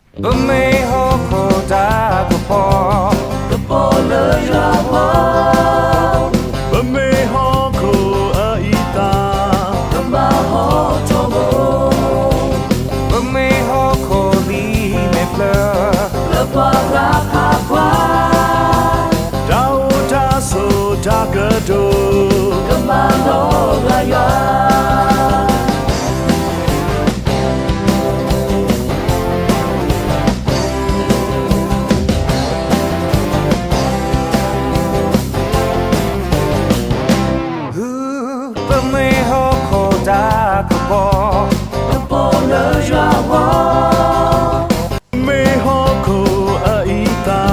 ပမ့ၢ်ဟီၣ်ခိၣ်တၢ်ကပီၤ, ကပီၤလၢယွၤအဂီၢ်, ပမ့ၢ်ဟီၣ်ခိၣ်အအံသၣ်, ကမၤဟီၣ်ထီၣ်ဘိ, ပမ့ၢ်ဟီၣ်ခိၣ်လံာ်မဲာ်ဖျၢၣ်, လၢပှၤဂၤဖးကွၢ်, တၢ်အိၣ်တၢ်ဆိးတၢ်ကတိၤ, ကမၤလီၤဂာ်ယွၤ ပမ့ၢ်ဟီၣ်ခိၣ်တၢ်ကပီၤ, ကပီၤလၢယွၤအဂီၢ်, မ့ၢ်ဟီၣ်ခိၣ်အအံသၣ်,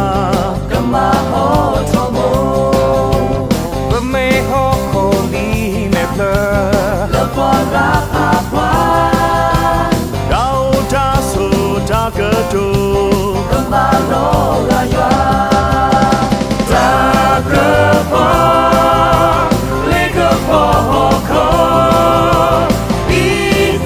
ကမၤဟီၣ်ထီၣ်ဘိ, ပမ့ၢ်ဟီၣ်ခိၣ်လံာ်မဲာ်ဖျၢၣ်, လၢပှၤဂၤဖးကွၢ်, တၢ်အိၣ်တၢ်ဆိးတၢ်ကတိၤ, ကမၤလီၤဂာ်ယွၤ တၢ်ကပီၤ, လ့ကပီၤဟီၣ်ခိၣ်, အံသၣ်ဖီ, ကဘၣ်ဟီၣ်ထီၣ်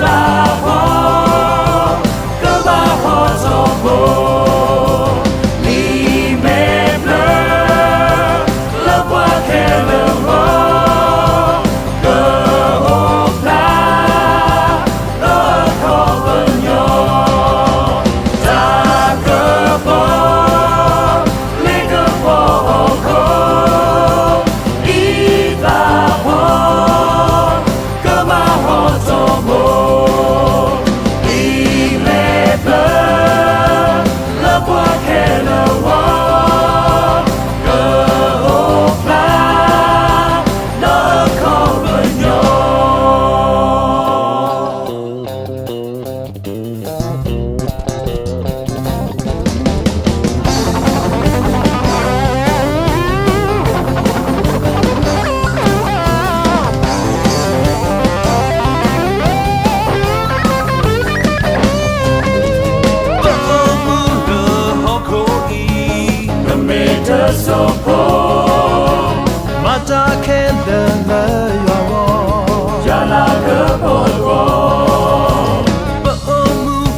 ဘိ, လံာ်မဲာ်ဖျၢၣ်, လၢပှၤခဲလၢာ်အဂီၢ်, ကအိၣ်ဖျါ ဒီးအခီပညီ, တၢ်ကပီၤ, လ့ကပီၤဟီၣ်ခိၣ်, အံသၣ်ဖီ, ကဘၣ်ဟီၣ်ထီၣ်ဘိ, လံာ်မဲာ်ဖျၢၣ်, လၢပှၤခဲလၢာ်အဂီၢ်, ကအိၣ်ဖျါ ဒီးအခီပညီ ပအိၣ်မူလၢဟီၣ်ခိၣ်အံၤ, ပမ့ၢ်တစိၢ်ဖိ, မၤတၢ်ခဲလၢာ်လၢယွၤအဂီၢ်, ယွၤလၤကပီၤအဂီၢ်, ပအိၣ်မူလၢ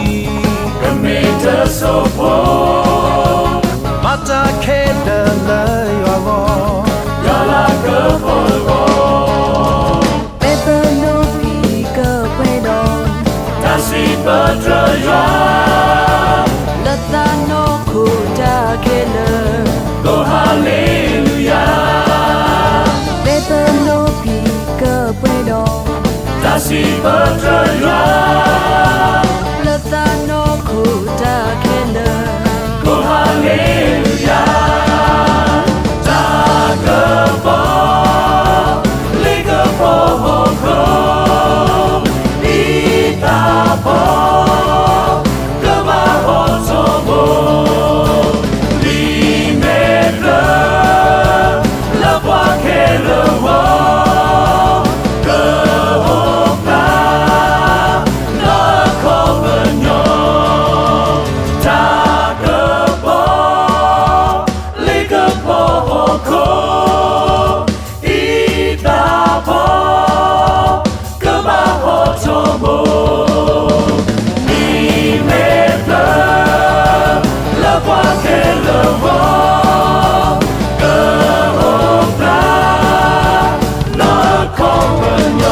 ဟီၣ်ခိၣ်အံၤ, ပမ့ၢ်တစိၢ်ဖိ, မၤတၢ်ခဲလၢာ်လၢယွၤအဂီၢ်, ယွၤလၤကပီၤအဂီၢ်, ပအဲၣ်ပနိဖံးကပှဲၤဒီး, တၢ်စံးပတြၢၤယွၤ, လၢသးနီၢ်ခိတၢ်ခဲလၢာ်, ကိးဟါလ့လူယၤ, ပအဲၣ်ပနိဖံးကပှဲၤဒီး, တၢ်စံးပတြၢၤယွၤ, လၢသးနီၢ်ခိတၢ်ခဲလၢာ်, ကိးဟါလ့လူယၤ, တၢ်ကပီၤ, လ့ကပီၤဟီၣ်ခိၣ်, အံသၣ်ဖီ, ကဘၣ်ဟီၣ်ထီၣ်ဘိ, လံာ်မဲာ်ဖျၢၣ်, လၢပှၤခဲလၢာ်အဂီၢ်, ကအိၣ်ဖျါ ဒီးအခီပညီ, တၢ်ကပီၤ, လ့ကပီၤဟီၣ်ခိၣ်, အံသၣ်ဖီ, ကဘၣ်ဟီၣ်ထီၣ်ဘိ, လံာ်မဲာ်ဖျၢၣ်, လၢပှၤခဲလၢာ်အဂီၢ်, ကအိၣ်ဖျါ ဒီးအခီပညီ.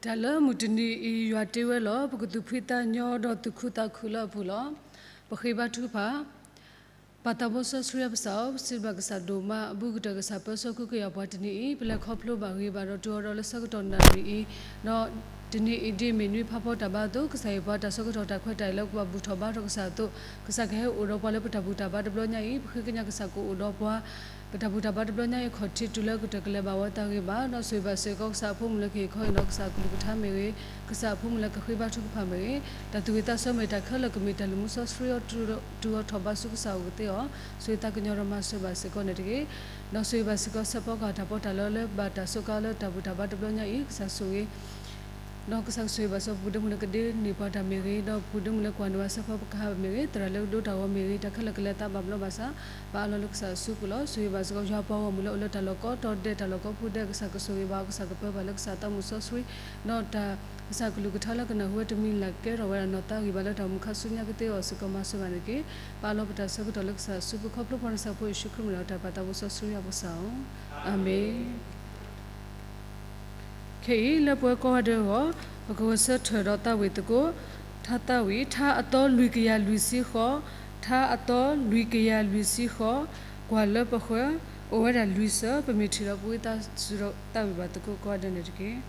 တၢ်လၢမုၢ်တနံၤအံၤ ယွၤတ့ဝဲလီၤ. ပကသူၣ်ဖှံသးညီဒီးသူၣ်ခုသးခုလၢအပူၤလီၤ. ပဃ့ဘါထုကဖၣ်. ပၢ်သးဘိစီဆှံယွၤပစၢ်ဧၢ, ပစံးဘျုးကစၢ်ဒိၣ်မး, အဘူးကတၢၢ်ကစၢ်ပၢဆှၢဃုာ်က့ၤယွၤပှၤတနံၤအံၤ, ပလဲၤခီဖျိဘၣ်ဂ့ၤဘၣ်ဒီးတုၤအီၤဒီးလၢဆၢကတီၢ်နၣ်ရံၣ်အံၤ, ဒီး တနံၤအံၤဒ်အမ့ၢ်နွံဖးဖီတၢ်ဘါအသိး, ကစၢ်ယွၤပှၤတၢ်ဆၢကတီၢ်တၢ်ခွဲးတၢ်ယာ်လၢပကဘၣ်ဘူၣ်ထီၣ်ဘါထီၣ်ကစၢ်အသိး, ကစၢ်ကဟဲအိၣ်ဒီးပှၤလၢပတၢ်ဘူၣ်တၢ်ဘါတဘျီညါအံၤ, ပဃ့ကညးကစၢ်ကအိၣ်ဒီးပှၤ, ပတၢ်ဘူၣ်တၢ်ဘါတဘျီညါအံၤ ခီၣ်ထံးတုၤလၢကတၢၢ်ကလဲၤဘၣ်ဝဲတၢ်ဂ့ၢ်ဘၣ်, ဒီးဆိၣ်ဂ့ၤဘၣ်စ့ၢ်ကီးကစၢ်အဖိမုၣ်လၢကဟ့ၣ်ခီဟ့ၣ်နီၤကစၢ်အကလုၢ်ကထါမ့ၢ်ဂ့ၤ, ကစၢ်အဖိမုၣ်လၢကဃ့ဘါထုကဖၣ်မ့ၢ်ဂ့ၤ, တၢ်သူၣ်ဝံၣ်သးဆၢမ့ၢ်တၢ်ခဲလၢာ်ကမ့ၢ်တၢ်လုၢ်မူစီဆှံအီၤတုၤအီၤထီၣ်ဘါဆူကစၢ်အအိၣ်ကသ့အီၤ, ဆိၣ်ဂ့ၤသးကညီၤဒီးမၤစၢၤဘၣ်စ့ၢ်ကီးန့ၣ်တက့ၢ်. ဒီးဆိၣ်ဂ့ၤဘၣ်စ့ၢ်ကီးဆၢဖီကဟၣ်တၢ်ပီးတၢ်လီလၢဘၣ်တၢ်စူးကါလၢတၢ်ဘူၣ်တၢ်ဘါတဘျီညါအံၤ, ကစၢ်ဆိၣ်ဂ့ၤ ဒီးကစၢ်ကဆိၣ်ဂ့ၤဘၣ်စ့ၢ်ကီးပှၤဒ့မုၣ်လၢကဒ့န့ၢ်ပှၤတၢ်မ့ၢ်ဂ့ၤ, ဒီးပှၤဒ့မုၣ်လၢကွၢ်န့ၢ်ဘၣ်ဆၢဖီကဟၣ်မ့ၢ်ဂ့ၤ, သရၣ်လၢကဒိတၢ်ဂီၤမ့ၢ်ဂ့ၤ, တၢ်ခဲလၢာ်ကလဲၤသးဘၣ်ဘျီးဘၣ်ဆၣ်, ဘၣ်အၢၣ်လီၤလၢကစၢ်အစုပူၤလီၤ. ဆိၣ်ဂ့ၤဘၣ်စ့ၢ်ကီးယွၤပှၤဂီၢ်မုၢ်လၢအိၣ်လၢတၢ်လီၢ်ကိးတီၤဒဲးတၢ်လီၢ်ကိးဖုဒဲး, ကစၢ်ကဆိၣ်ဂ့ၤဘၣ်အီၤ, ကစၢ်ကပၢဘၣ်လၢကစၢ်သးမုၢ်စီဆှံ, ဒီးတၢ်ကစၢ်ကလုၢ်ကထါလၢကနၢ်ဟူဝဲတမံၤလၢ်ကဲထီၣ်ဝဲဒၣ်နီၢ်သးဂံၢ်ဘါလၢတၢ်အိၣ်မူခါဆူညါကသ့အဂီၢ်စ့ၢ်ကီး မၤစၢၤဘၣ်န့ၣ်တက့ၢ်. ပအၢၣ်လီၤပတၢ်ဆၢကတီၢ်လၢကစၢ်အစုပူၤခီဖျိပှၤကစၢ်ဖိယ့ၣ်ၡူးခရံာ်မ့ၢ်ဒီးတၢ်ပၢ်သးဘိစီဆှံအပူၤစၢ်ဧိၤ, အၤမ့ၣ်. ခဲအံၤ လၢပဝဲကိးဂၤဒဲးအဂီၢ်, ပကဂဲၤဆၢထၢၣ်ဒီးသးဝံၣ်သကိး, ထါသးဝံၣ် ထါအသီလွံၢ်ကယၤလွံၢ်ဆံဃိး, ထါအသီလွံၢ်ကယၤလွံၢ်ဆံဃိး, ကွၢ်လၢပဃၢၤ, အိၣ်ဝဲဒၣ်လွံၢ်စၢၤ, ပမ့ၢ်ထံၣ်ဒီးပဝံသးစူၤဒီးသးဝံၣ်ဘၣ်သကိးကိးဂၤဒဲးန့ၣ်တက့ၢ်.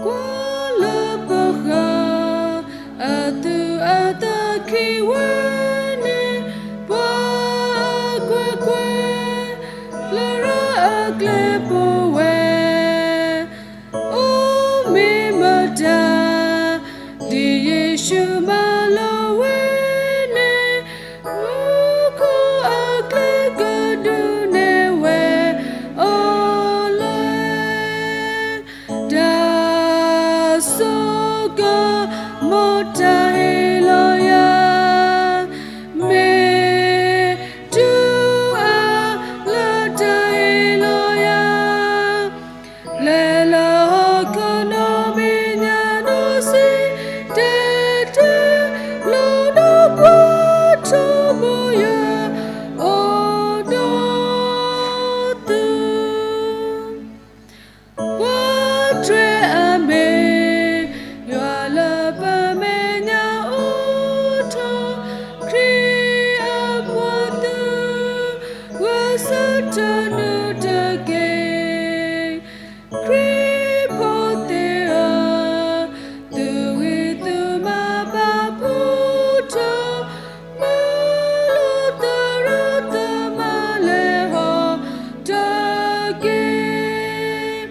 ကွၢ်လၢပဃၢၤ, အသူၣ်အသးခံဝဲန့ၣ်, ပှၤအကွဲကွဲ, လရာ်အကျဲၤပဝဲ, အိၣ်မ့ၢ်မတၤ, ဒ်ယ့ၣ်ၡူးမၤလိဝဲန့ၣ်, မူခိၣ်အကျဲၤကဒုးနဲၣ်ဝဲအီၤလၢ တၢ်ဆိကမိၣ် မ့ၢ်တၢ်ဟ့ၣ်လီၤယၤ, မ့ၢ်တုၤအါလၢတၢ်ဟ့ၣ်လီၤယၤ, လဲၤလၢဟီၣ်ခိၣ်နီၢ်မဲာ်ညါနီၢ်ဆံး, တဲတဲလီၤနီၢ်ကွၢ်ထီဘိယွၤ အိၣ်ဒီးသု ပှၤတြဲၤအမ့ၢ်, ယွၤလၢပမဲာ်ညါအိၣ်ထီၣ်, ခရံာ်အပှၤသု, ဂဲၤဆၢထၢၣ်နုာ်တက့ၢ်. ခရံာ်ဖိသ့ၣ်ဧၢ, သုးဂံၢ်သုးဘါပာ်ဖှိၣ်ထီၣ်, မၤလိာ်သရၣ်သမါလဲၤဟီၣ်တက့ၢ်.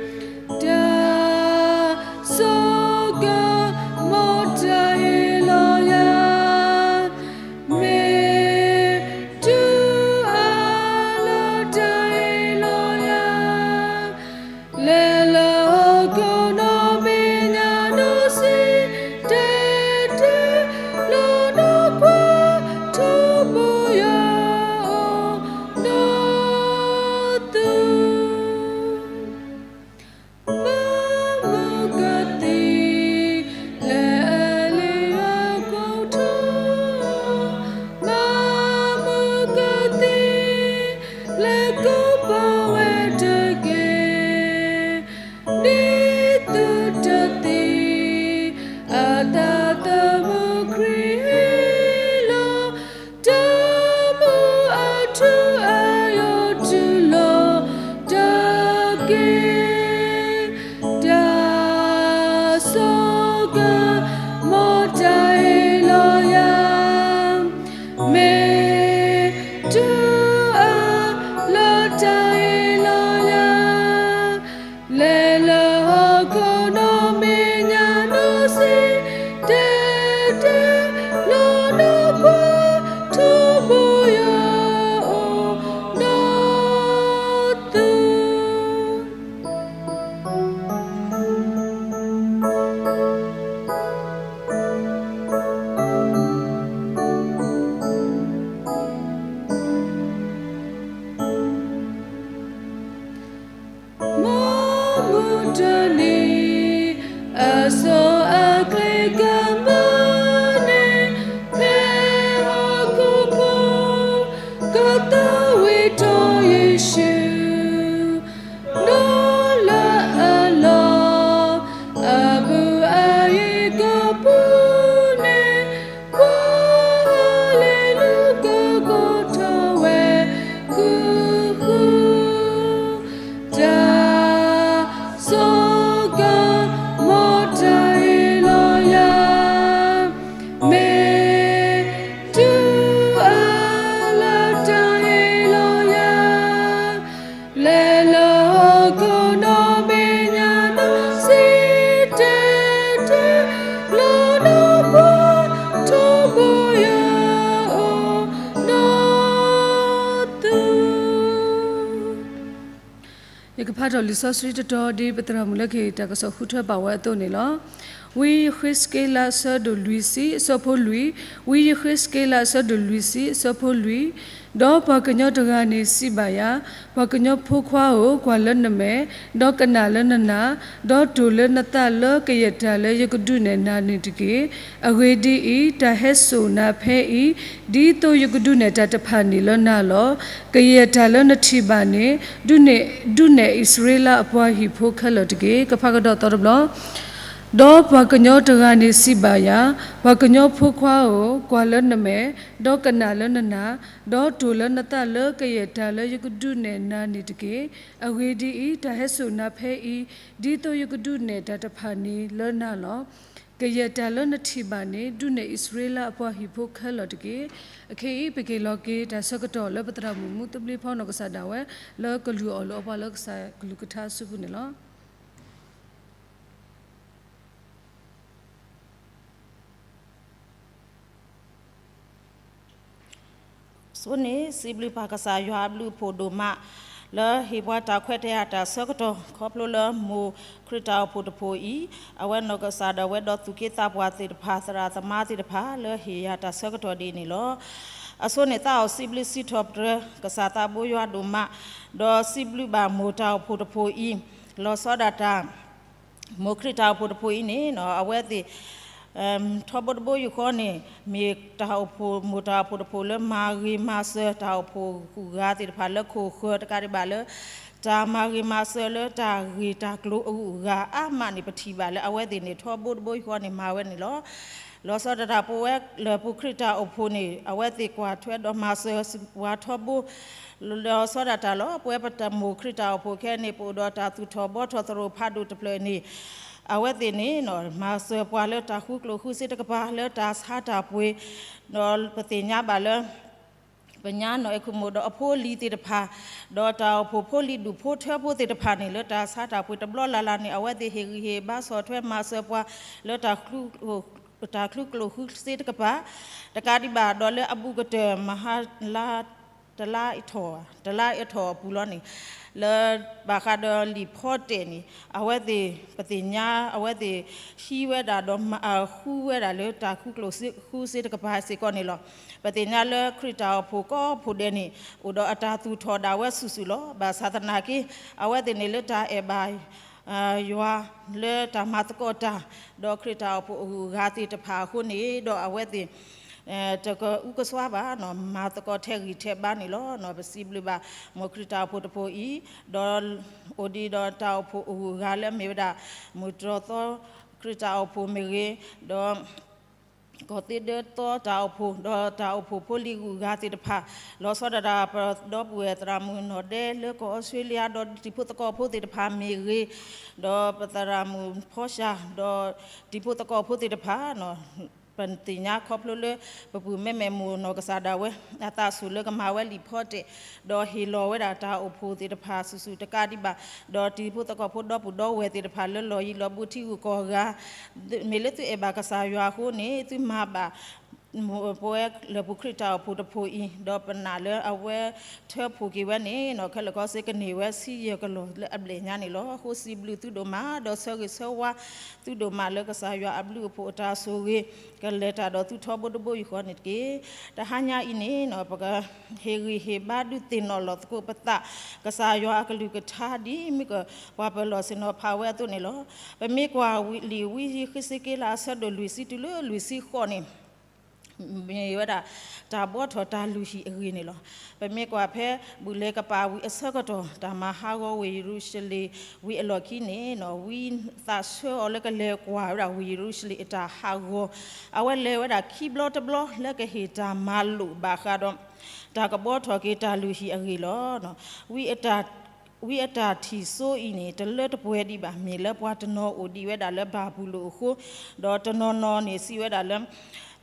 တၢ်ဆိကမိၣ် တၢ်ဟ့ၣ်လီၤယၤ, မ့ၢ်တုၤအါလၢတၢ်ဟ့ၣ်လီၤယၤ, လဲၤလၢဟီၣ်ခိၣ်နီၢ်မဲာ်ညါနီၢ်ဆံး, တဲတဲလီၤနီၢ်ကွၢ်ထီဘိယွၤ အိၣ်ဒီးသု မၤမုာ်ကသံၣ် လဲၤအလံာ်အကိာ်ထီၣ်, မၤမုာ်ကသံၣ် လဲၤကိးပဝဲတက့ၢ်. ဒ်သုတသံၣ် အသးသမူခရံာ်ဟ့ၣ်လီၤ, တၢ်မူအထူအယိာ်တုၤလီၤတက့ၢ်. တၢ်ဆိကမိၣ် တၢ်ဟ့ၣ်လီၤယၤ, မ့ၢ်တုၤအါလၢတၢ်ဟ့ၣ်လီၤယၤ, လဲၤလၢဟီၣ်ခိၣ်နီၢ်မဲာ်ညါနီၢ်ဆံး, တဲတဲလီၤနီၢ်ကွၢ်ထီဘိယွၤ အိၣ်ဒီးသု မုၢ်တနံၤ အစိအကျ့ကမၢန့ၣ် ဖဲဟီၣ်ခိၣ်ဖိ ကသးဝံၣ်ထီၣ်ယ့ၣ်ၡူး နီၢ်လၢအလီၢ် အဘူးအယံၤကပူၤ ယကဖးထီၣ်လံာ်စီဆှံတတီၤ ဒ်ပသရၣ်မုၣ်လၢခံတၢ်ကစီၣ်ဃုထၢဘၣ်ဝဲအသိးန့ၣ်လီၤ. ဝံယဃ့းစက့လး အဆၢဒိၣ်လွံၢ်ဆံ အဆၢဖိလွံၢ်, ဝံယဃ့းစက့လး အဆၢဒိၣ်လွံၢ်ဆံ အဆၢဖိလွံၢ်, ဒီးပှၤကညီတဂၤန့ၣ်စံးဘၣ်ယၤ, ပှၤကညီဖိခွါဧၢ, ကွၢ်လၢနမဲာ်, ဒီးကနၣ်လၢနနၢ်, ဒီးတိၢ်လၢနသးလၢကယဲၢ်တၢ်လၢယကဒုးနဲၣ်နၤန့ၣ်တက့ၢ်. အဂ့ၢ်ဒ်အံၤ, တၢ်ဟဲစိာ်နၤဖဲအံၤ, ဒ်သိးယကဒုးနဲၣ်တၢ်တဖၣ်န့ၣ်လၢနၤလီၤ. ကယဲၢ်တၢ်လၢနထံၣ်ဘၣ်န့ၣ် ဒုးနဲၣ်အံၣ်စရ့လးအပှၤဟံၣ်ဖိခဲလၢာ်တက့ၢ်. ကဖးကဒီးသီတဘျီ, ဒီးပှၤကညီတဂၤန့ၣ်စံးဘၣ်ယၤ, ပှၤကညီဖိခွါဧၢ, ကွၢ်လၢနမဲာ်, ဒီးကနၣ်လၢနနၢ်, ဒီးတိၢ်လၢနသးလၢကယဲၢ်တၢ်လၢယကဒုးနဲၣ်နၤန့ၣ်တက့ၢ်. အဂ့ၢ်ဒ်အံၤ, တၢ်ဟဲစိာ်နၤဖဲအံၤ, ဒ်သိးယကဒုးနဲၣ်တၢ်တဖၣ်န့ၣ်လၢနၤလီၤ. ကယဲၢ်တၢ်လၢနထံၣ်ဘၣ်န့ၣ် ဒုးနဲၣ်အံၣ်စရ့လးအပှၤဟံၣ်ဖိခဲလၢာ်တက့ၢ်. အခဲအံၤ ပက့ၤလီၤက့ၤတၢ်ဆၢကတီၢ်လၢပသရၣ်မုၣ်မူသဘျ့ဖီနီၢ်ကစၢ်ဒၣ်ဝဲ လၢကလုၢ်အီၣ်လိာ်အီပှၤလၢကစၢ်ကလုၢ်ကထါအစုပူၤန့ၣ်လီၤ. အဆိန့ၣ် စံးဘျုးပၢ်ကစၢ်ယွၤအဘျုးအဖှိၣ်ဒိၣ်မး လၢဟ့ၣ်ပှၤတၢ်ခွဲးတၢ်ယာ်တၢ်ဆၢကတီၢ် ခီဖျိလၢမိၢ်ခရံာ်တၢ်အိၣ်ဖှိၣ်တဖှိၣ်အံၤ, အဝဲနီၢ်ကစၢ်ဒၣ်ဝဲဒီးသူၣ်က့သးပှၢ်သ့ၣ်တဖၣ် သရၣ်သမါသ့ၣ်တဖၣ် လၢဟ့ၣ်ယၤတၢ်ဆၢကတီၢ်ဒ်အံၤန့ၣ်လီၤ. အဆိန့ၣ် သးအိၣ်စံးဘျုးစံးထီၣ်ပတြၢၤ ကစၢ်သးဘိယွၤဒိၣ်မး, ဒီးစံးဘျုးဘၣ်မိၢ်တၢ်အိၣ်ဖှိၣ်တဖှိၣ်အံၤ, လီၤဆီဒၣ်တၢ် မိၢ်ခရံာ်တၢ်အိၣ်ဖှိၣ်တဖှိၣ်အံၤန့ၣ် အဝဲသ့ၣ် ထီဘိတဘိယူၢ်ဃီန့ၣ် မ့ၢ်တၢ်အိၣ်ဖှိၣ် မိၢ်တၢ်အိၣ်ဖှိၣ်တဖှိၣ်လၢမၤဂ့ၤမၤစၢၤတၢ်အိၣ်ဖှိၣ်ဂုၤဂၤသ့ၣ်တဖၣ်လၢခိၣ်ဃၢၤတကးဒံးဘၣ်လၢ တၢ်မၤဂ့ၤမၤစၢၤလၢတၢ်ဂ့ၢ်တၢ်ကျိၤအဂုၤအဂၤအါမးန့ၣ် ပထံၣ်ဘၣ်လၢအဝဲသ့ၣ်န့ၣ် ထီဘိတဘိယူၢ်ဃီန့ၣ် မၤဝဲန့ၣ်လီၤ. လီၤဆီဒၣ်တၢ်ပဝဲလၢပူၤခရံာ်တၢ်အိၣ်ဖှိၣ်န့ၣ် အဝဲသ့ၣ်ကွၢ်ထွဲဒီးမၤစၢၤပှၤထီဘိ လီၤဆီဒၣ်တၢ်လီၤ. ပဝဲပမိၢ်ခရံာ်တၢ်အိၣ်ဖှိၣ်ခဲအံၤန့ၣ် ပအိၣ်ဒီးတၢ်သူၣ်ထီၣ်ဘှီထီၣ်သရိာ်ဖးဒိၣ်တဖျၢၣ်န့ၣ် အဝဲသ့ၣ်န့ၣ် မၤစၢၤပှၤလၢတၢ်ဃုကျိၣ်ဃုစ့တကပၤ လၢတၢ်ဆါတၢ်ပှ့ၤ, ဒီးပသ့ၣ်ညါဘၣ်လၢ ပညါနီၢ်အဲၣ်ခိၣ်မိၣ်ဒီးအဖိအလံၤသ့ၣ်တဖၣ်, ဒီးတၢ်အိၣ်ဖှိၣ်ဖိလံၤဒူၣ်ဖိထၢဖိသ့ၣ်တဖၣ်န့ၣ် လၢတၢ်ဆါတၢ်ပှ့ၤတဘျီလၢ်လၢ်န့ၣ် အဝဲသ့ၣ်ဟ့ၣ်ဂံၢ်ဟ့ၣ်ဘါဆီၣ်ထွဲမၤစၢၤပှၤ လၢ တၢ်ဃုကျိၣ်ဃုစ့တကပၤ, တကးဒံးဘၣ်ဒီးလၢအဘူးကတၢၢ်မဟါလါ တလါအထီၣ် တလါအထီၣ်အပူၤလီၤန့ၣ် လၢဘၣ်ဃးဒီးလံာ်ဖီတဲာ်န့ၣ် အဝဲသ့ၣ် ပသ့ၣ်ညါ အဝဲသ့ၣ်ဟံးဝဲဒၣ်ဒီး ဃုဝဲဒၣ်လၢတၢ်ဃုကျိၣ်ဃုစ့တကပၤစ့ၢ်ကီးန့ၣ်လီၤ. ပသ့ၣ်ညါလၢခရံာ်တၢ်အိၣ်ဖှိၣ်ကိးဖှိၣ်ဒဲးန့ၣ် အိၣ်ဒီးအတၢ်သူၣ်ထီၣ်ဒၣ်ဝဲစုာ်စုာ်လီၤ. ဘၣ်ဆၣ်သနာ်က့ အဝဲသ့ၣ်န့ၣ်လၢတၢ်အဲၣ်ဘၣ် ယွၤလၢတၢ်မၤသကိးတၢ်, ဒီးခရံာ်တၢ်အိၣ်ဖှိၣ်အဂုၤအဂၤသ့ၣ်တဖၣ်အဃိန့ၣ် ဒီးအဝဲသ့ၣ် တကအုကစွါဘၣ်, မၤသကိးထဲဂံၢ်ထဲဘါန့ၣ်လီၤ. ပစံးဘျုးဘၣ် မိၢ်ခရံာ်တၢ်အိၣ်ဖှိၣ်တဖှိၣ်အံၤ, ဒီးအိၣ်ဒံးဒီးတၢ်အိၣ်ဖှိၣ်အဂုၤအဂၤလၢအမ့ၢ်ဝဲဒၣ် မုၢ်တြီၢ်သီခရံာ်တၢ်အိၣ်ဖှိၣ်မ့ၢ်ဂ့ၤ, ဒီး ကီၢ်သ့ဒၢသီတၢ်အိၣ်ဖှိၣ်, ဒီးတၢ်အိၣ်ဖှိၣ်ဖိလံၤဂုၤအဂၤသ့ၣ်တဖၣ်, လီၤဆီဒၣ်တၢ်ပဒီပုၢ်ဝဲၢ်သရၣ်မုၣ်နီၢ်ဒဲလၢကီၢ်အီစထြ့လယါ ဒီးတံၤဖိသကိးဖိသ့ၣ်တဖၣ်မ့ၢ်ဂ့ၤ, ဒီးပသရၣ်မုၣ်ဖီၡၢ် ဒီးတံၤဖိသကိးဖိသ့ၣ်တဖၣ် ပသ့ၣ်ညါခီဖျိလၢ ပပုၢ်မ့မ့ၢ်မိၢ်နီၢ်ကစၢ်ဒၣ်ဝဲ အသးဆူၣ်လၢကမၤဝဲလံာ်ဖီတဲာ်, ဒီးဟ့ၣ်လီၤဝဲဒၣ်တၢ်အိၣ်ဖှိၣ်သ့ၣ်တဖၣ်စုာ်စုာ်တကးဒံးဘၣ်, ဒီးတံၤဖိသကိးဖိဒီပုၢ်ဒီဝဲၢ်သ့ၣ်တဖၣ်လၢလီၢ်ယံၤလီၢ်ဘူးထံဂုၤကီၢ်ဂၤ, မ့ၢ်လၢသုအဲၣ်ဘၣ်ကစၢ်ယွၤအဃိန့ၣ် သုမၤဘၣ် ပဝဲလၢပူၤခရံာ်တၢ်အိၣ်ဖှိၣ်တဖှိၣ်အံၤ, ဒီးပနာ်လၢအဝဲထၢဖှိၣ်က့ၤဝဲန့ၣ် ခဲလၢာ်ခဲဆ့ကန့ၢ်ဝဲဆံယဲၢ်ကလီၢ်လၢအဘျဲၣ်ညါန့ၣ်လီၤ. အဃိစံးဘျုးသုဒိၣ်မး ဒီးဆၢဂ့ၤဆၢဝါသုဒိၣ်မးလၢကစၢ်ယွၤအဘျုးအဖှိၣ်အတၢ်ဆိၣ်ဂ့ၤ ကလဲၤတၢ်ဒီးသုထီဘိတဘိယူၢ်ဃီန့ၣ်တက့ၢ်. တဟါညါအံၤန့ၣ် ပကဟ့ၣ်ဂံၢ်ဟ့ၣ်ဘါဒုးသ့ၣ်နီၣ်လီၤသကိးပသး ကစၢ်ယွၤအကလုၢ်ကထါဒ်မ့ၢ်ကပှၤပၢၤလီၢ်ဆ့ၣ်နီၤဖးဝဲအသိးန့ၣ်လီၤ. ပမ့ၢ်ကွၢ်လံာ်ဝံယဃ့းစက့လးအဆၢဒိၣ်လွံၢ်ဆံတုၤလၢလွံၢ်ဆံဃိးန့ၣ် မ့ၢ်ဝဲဒၣ် တၢ်ဘှီထီၣ်တၢ်လုၢ်ဟံၣ်အဂ့ၢ်န့ၣ်လီၤ. ပမ့ၢ်ကွၢ်ဖဲ ဘူၣ်လဲၤကပာ်ဝံၤအဆၢကတီၢ် တၢ်မၤဟးဂီၤဝ့ၢ်ယရူၤၡလ့ၣ်ဝံၤအလီၢ်ခံန့ၣ် ဝံသးဆၢအီၤလၢကလဲၤကွၢ်ဝဲဒၣ်ဝ့ၢ်ယရူၤၡလ့ၣ်အတၢ်ဟးဂီၤ, အဝဲလဲၤဝဲဒၣ်ခံဘျီတဘျီလၢကဟ့ၣ်တၢ်မၤလိာ်ဘၣ်ဃးဒီး တၢ်ကဘှီထီၣ်က့ၤတၢ်လုၢ်ဟံၣ်အဂ့ၢ်လီၤ. ဝံအတၢ်ထံၣ်စိအံၤန့ၣ် တလၢတပှဲၤဒံးဘၣ်, မ့ၢ်လၢပှၤတနီၤအိၣ်ဒံးဝဲဒၣ်လၢဘၤဘူလိၣ်အဃိ, ဒီးတနီၤနီၤန့ၣ်စံးဝဲဒၣ်လၢ